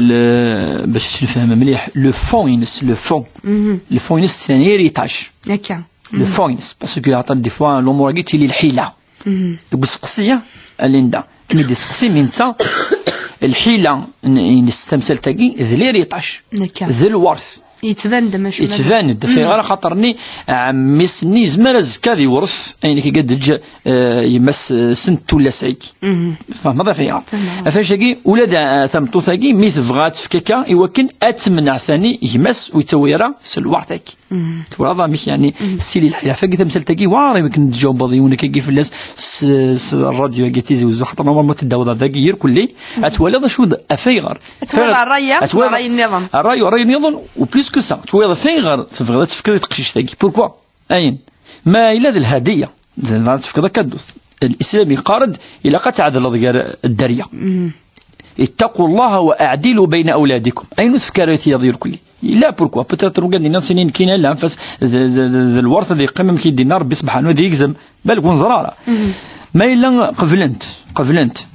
le, bac ad tt-nefhem mliḥ, le fond-ines, le fond. Le fond-ines, c'est un héritage. Akka. Le fond-ines. Parce que, aṭas, des fois, l'umur-agi, tili lḥila. Deg useqsi-a, a Linda, akken i d-iseqsi, mi netta, lḥila n-, ines tamsalt-agi, d l'héritage. Akka. D lwert. Yettban-d, maca. Yettban-d, fayɣer axaṭer-nni, ɛemmi-s-nni yezmer azekka ad iwret ayen akka i d-teǧǧ, eh, yemma-s, eh, send tullas-agi. Tfehmeḍ a fayɣer? Fehmeɣ. Ɣef wannect-agi, ula d, eh, tameṭṭut-agi, mi tebɣa ad tefk akka, i wakken ad temneɛ tani gma-s ur yettawi ara s lwert-agi. Twalaḍ amek, yeɛni, tessili lḥila. Ɣef wagi tamsalt-agi, war i wakken tǧawbeḍ yiwen akkagi fell-as s, s rradyu-agi Tizi Wezzu, xaṭer normalement teddaweḍ ar dagi irkelli, ad twaliḍ acu d, af ayɣer. Ad twaliḍ ṛṛay-a, ad twaliḍ ṛṛay nniḍen. Ṛṛay, ṛṛay nniḍen, u plus que ça, ad twaliḍ af ayɣer tebɣiḍ ad tefkeḍ i teqcict-agi. Pourquoi? Ayen. Ma yella d lhadiya, tebɣiḍ ad tefkeḍ akadut. Lislam yeqqar-d, ilaq ad tɛedleḍ gar dderya. Ittaqu Llaha wa aɛdilu bayna awladikum. Ayen ur tefka ara i tiyaḍ irkelli. Yella, pourquoi? Peut-être, ugaden-nni sinin kina, la, fas, d, d, d, d lwert ad yeqqim, amek i d-yenna Rebbi subḥanahu, ad yegzem. Balk ur neẓra ara. Ma yella qeblent, qeblent,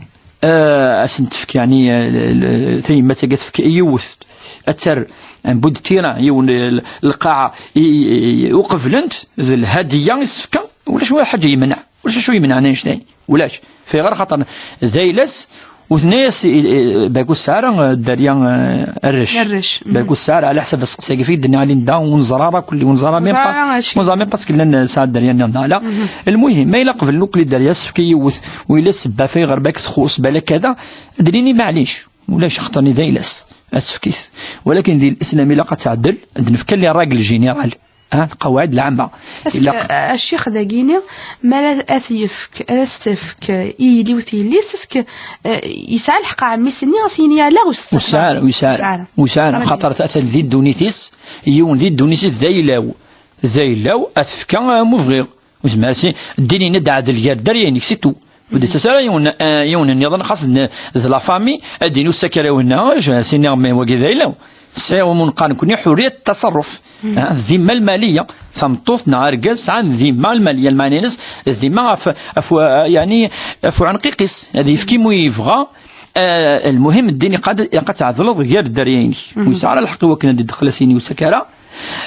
eh, ad sen-tefk, yeɛni, eh, l-, l-, tayemmat-agi ad tefk i yiwet, ad terr, un bout de terrain, yiwen, eh, l-, lqaɛa, i, i, i, u qeblent, d lhadiya i s-tefka, ulac wala ḥaǧa yemneɛ, ulac acu yemneɛ annect-a, ulac. Fayɣer? Xaṭer d ayla-s, u tenna-yas, i, i, Baku tesɛa ara, eh, dderya, eh, arrac. Arrac. Baku tesɛa ara, ɛla ḥsab aseqsi-agi, fi d-nniɣ Linda, ur neẓra ara kulli, ur neẓra même pas, ur neẓra même pas que llan, eh, sɛa dderya-nni neɣ ala. Lmuhim, ma yella qeblen akk dderya, tefk i yiwet, u yella ssebba fayɣer bak txuṣ, balak kada, ad d-nini maɛlic, ulac, xaṭer-nni d ayla-s, ad tefk-it. Walakin di lislam ilaq ad tɛeddel, ad nefk les règles générales. Ah, lqawaɛid lɛamma. Est-ce que, ilaq, a ccix, dagini, mi ara ad t-yefk, ara s-tefk i yili-w d yelli-s, est-ce que, eh, yesɛa lḥeqq ɛemmi-s-nni, ad s-yini ala, ur s-tettaxer? Ur yesɛi ara, ur yesɛi ara. Ur yesɛi ara. Xaṭer atan di ddunit-is, yiwen di ddunit-is d ayla-w. D ayla-w, ad t-fkeɣ, eh, mu bɣiɣ. Ur yezmir ara si, ddin yenna-d ɛdel gar dderya-inek, c'est tout. Ur d-yettas ara yiwen, eh, yiwen nniḍen, xas d, d la famille, ad d-yini ur ssakar ara winna, eh, je, s-iniɣ, mais wagi d ayla-w. Sɛiɣ, umi neqqar nekkni ḥurriyat taṣerruf. Ah, ddimma lmaliya. Tameṭṭut neɣ argaz sɛan ddimma lmaliya, lmeɛna-ines ddimma ɣef, ɣef, yeɛni, ɣef uɛenqiq-is. Ad yefk imi yebɣa, eh, lmuhim, ddin iqad-, ilaq ad tɛedleḍ gar dderya-inek. Ur yesɛi ara lḥeqq i wakken ad d-idxel, ad s-yini ur ssakar ara.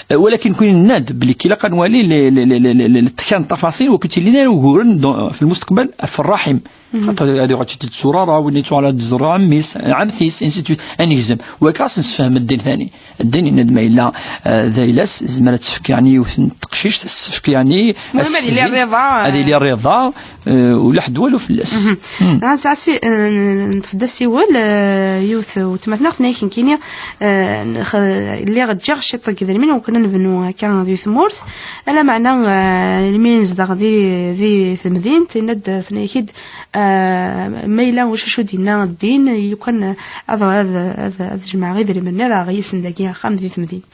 Eh, walakin kul nenna-d belli ilaq ad nwali le, le, le, le, le, le, le, kra n ttafaṣil, wakken ttilin ara uguren dans, fi lmusteqbal, ɣef rraḥim. Xaṭer ad yuɣal d tidet s urara, win yettuɣal ad d-ẓer ɛemmi-s, ɛemti-s, ainsi de suite, ad negzem. Wagi ɣas nessefhem ddin tani. Ddin yenna-d ma yella, eh, d ayla-s, yezmer ad tefk, yeɛni, yiwet n teqcict, ad s-tefk, yeɛni, ad yili rriḍa, ad yili rriḍa, eh, ula ḥedd walu fell-as. Dɣa nesɛa si, eh, neṭṭef-d asiwel, eh, yiwet n weltma-tneɣ, tenna-ak nekkini, eh, nx-, lliɣ ǧǧiɣ ciṭ n yedrimen, wakken ad nebnu akka di tmurt. Ala meɛna, eh, mi nezdeɣ di, di temdint, yenna-d, tenna-ak-id, eh, ma yella ulac acu d-yenna ddin, lukan ad, ad, ad, ad jemɛeɣ idrimen-nni, ad aɣeɣ yis-sen dagi axxam di temdint.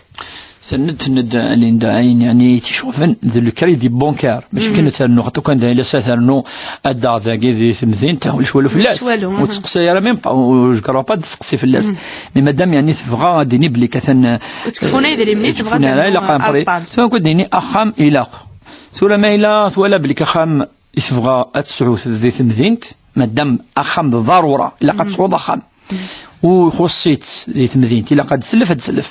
Tenna-d, tenna-d Linda ayen, yeɛni, i tt-iceɣben d le crédit bancaire. Mačči kan ad ternu, xaṭer kan d ayla-s ad ternu, ad d-taɣ dagi di temdint, ulac walu fell-as. Ulac walu. Ur tettseqsi ara même pas, ur, je crois pas ad d-tseqsi fell-as. Mais madame, yeɛni, tebɣa ad d-tini belli katan, ur ttkeffu ara idrimen-nni, tebɣa ad ternu ilaq un prêt. Tura kan d-tini axxam ilaq. Tura ma yella twala belli axxam i tebɣa ad tesɛu di temdint, madame, axxam d ḍarura, ilaq ad tesɛuḍ axxam. U ixuṣṣ-itt di temdint, ilaq ad tsellef, ad tsellef.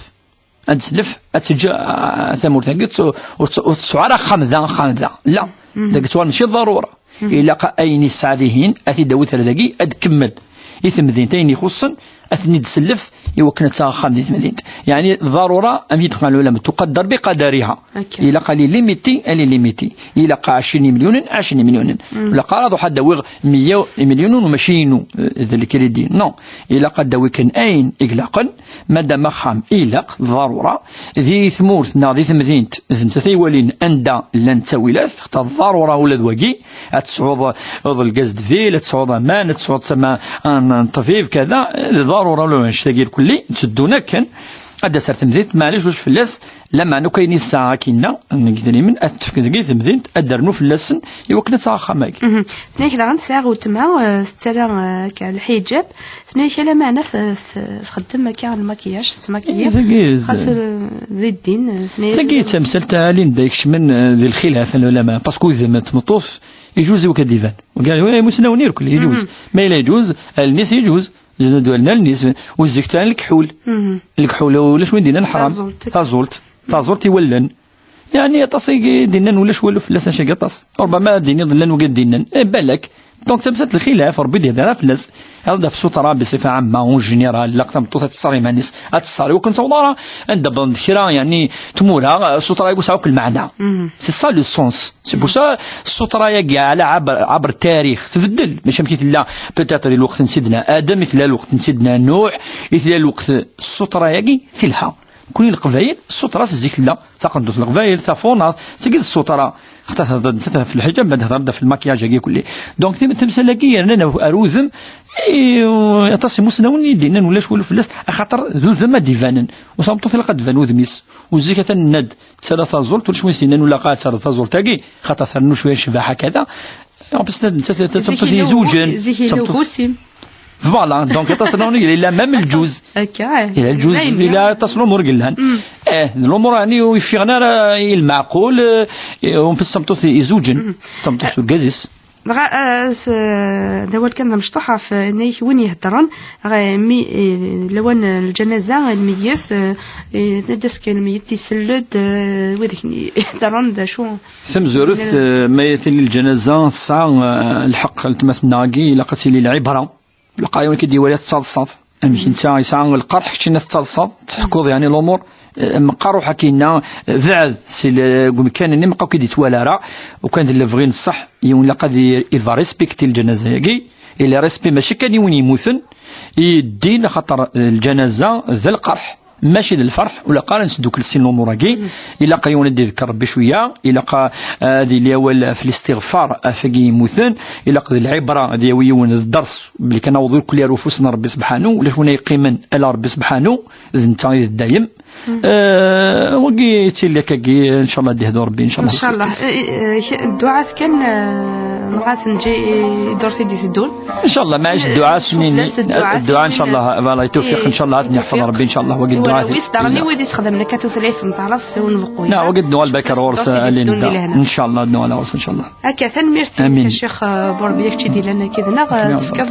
Ad tsellef, ad teǧǧ, ah, tamurt-agi, ur tt-, ur tt-, ur tettuɣ ara axxam da, axxam da. La, dagi ttwar mačči d ḍarura. Ilaq ayen yesɛa dihin, ad t-id-awi ar dagi, ad tkemmel i temdint ayen ixuṣṣen, ad ten-id-tsellef i wakken ad taɣ axxam di temdint. Yeɛni, ḍarura, am yid-qqan lulama, tuqaddar bi qadariha. Akka. Ilaq ad limiti, ad limiti. Ilaq ɛecrin imelyunen, ɛecrin imelyunen. Ilaq ara ad ruḥ ad awiɣ meyya imelyunen u mačči inu, eh, d lkridi. Non. Ilaq ad d-awi kan ayen i ilaqen, madam axxam ilaq, d ḍarura, di tmurt neɣ di temdint, d nettat ay walin anda llan ttawilat, xaṭer d ḍarura ula d wagi, ad tesɛuḍ, eh, lgaz de ville, ad tesɛuḍ aman, ad tesɛuḍ tama, un, un ṭbib, kada, d ḍarura ula d annect-agi lkulli, tteddun akken, ad d-tas ar temdint, maɛlic ulac fell-as, lameɛna akk ayen i tesɛa akkinna n yidrimen, ad t-tefk deg temdint, ad d-ternu fell-asen, i wakken ad taɣ axxam-agi. Mhm. Tenna-ak daɣen sɛiɣ weltma, eh, tettara, eh, akka lḥiǧab, tenna-ak ala meɛna t-, t-, txeddem akka lmakiyaj, tettmakiyi. Eh, tagi, xas, eh, di ddin, eh, tenna-ak tagi d tamsalt, a Linda, ikecmen, eh, di lxilaf n lulama, parce que udem n tmeṭṭut, iǧuz i wakk ad d-iban. Ugar, eh, imusnawen irkel, iǧuz. Mhm. Ma yella iǧuz, allen-is iǧuz. Jezna d wallen allen-is, u zik ttɛan lekḥul. Mhm. Lekḥul, ulac win d-innan ḥram. Taẓult. Taẓult. Taẓult i wallen. Yeɛni aṭas i d-innan ulac walu fell-as, acu aṭas. Ṛbama ad d-tiniḍ llan wigad d-innan. Eh, balak. Donc, tamsalt lxilaf, Ṛebbi d-ihder fell-as. Ad ɣef sutra, bisifa ɛamma, en général, ilaq tameṭṭut ad tesser iman-is. Ad tesser, i wakken taweḍ ara, anda wwḍen-d kra, yeɛni, tmura, sutra-agi ur tesɛi akk lmeɛna. Mhm. C'est ça le sens. C'est pour ça, ssutra-agi, ɛla ɛabr, ɛabr tarix, tbeddel. Mačči amek i tella, peut-être, di lweqt n Sidna Adam, i tella lweqt n Sidna Nuḥ, i tella lweqt, ssutra-agi, telha. Kuni Leqbayel, ssutra s zik tella, taqendurt n Leqbayel, tafunart, tagi d ssutra. Xaṭer tehder-d nettat ɣef lḥiǧab, ma d-tehder-d ɣef lmakiyaj-agi kulli. Donc, tim-, timsal-agi yernan ar, ar udem, i, aṭas imusnawen i d-yennan ulac walu fell-as, axaṭer d udem ad d-ibanen. U tameṭṭut ilaq ad d-iban udem-is. U zik atan nenna-d, tala taẓult, ulac win s-yennan ula qa tala taẓult-agi, xaṭer ternu cwiya ccbaḥa kada. En plus, ta, ta, ta, zik tameṭṭut yella yezewǧen, ugu-, zik yella tameṭṭut ugusim. Voilà, donc aṭas n lumuṛ yella, yella même lǧuz. Akka, eh. Yella lǧuz, daymi. Yella aṭas n lumuṛ yellan. Mm. Eh, lumuṛ, yeɛni, ur yeffiɣen ara i lmeɛqul, eh, en plus tameṭṭut yezewǧen, mm, tameṭṭut urgaz-is. Dɣa, eh, s-, d awal kan d amecṭuḥ ɣef, eh, nnig win iheddren, ɣer mi, eh, lawan n lǧanaza, lmeyyet, eh, eh, ad d-as kan lmeyyet, isell-d, eh, wid i iheddren d acu? Tamezwarut, eh, ma tili lǧanaza tesɛa, eh, lḥeqq n tmatna-agi, ilaq ad tili lɛibra. Lqayen i d-iwala tettaḍsaḍ. Amek netta yesɛa lqerḥ, keččina tettaḍsaḍ, tḥekkuḍ yeɛni lumuṛ, eh, meqqar ruḥ akkinna, eh, beɛd si le-, deg umkan-nni, meqqar ur k-id-yettwali ara, u kan d lebɣi n ṣṣeḥ, yiwen ilaq ad i-, iva respecti lǧanaza-agi, i le respect mačči kan i win yemmuten, i ddin, axaṭer, eh, lǧanaza d lqerḥ, mačči d lferḥ, u ilaq ara nesdukkel sin lumuṛ-agi, ilaq yiwen ad d-iḍekker Rebbi cwiya, ilaq, eh, ad yili awal ɣef listiɣfar ɣef wigi yemmuten, ilaq d lɛibra, ad yawi yiwen d dders, belli kan aweḍ irkelli ar ufus n Rebbi sebḥanu, ulac win ay yeqqimen ala Rebbi sebḥanu, d netta i d dayem. Eh, wagi yettili akkagi, ncallah ad d-ihdu Rebbi, ncallah. Ncallah. Eh, eh, eh, dduɛat kan, eh, nɣas nǧi i ddurt i d-iteddun. Ncallah, maɛic dduɛa, eh, s-nini, fell-as dduɛa, dduɛa, ncallah, voilà, i tuffiq, eh, ncallah, ad neḥfeḍ Rebbi, ncallah, wagi dduɛa. Wis daɣen i wid isexdamen akka tutlayt n taɛrabt, wagi dduɛa lbakar ɣur-s, a Linda. Ncallah, ad nuɣal ɣur-s, ncallah. Akka, tanemmirt-ik, amin. A Ccix, eh, Burbi, kečč i d-yellan akka d-neɣ, eh, tefkiḍ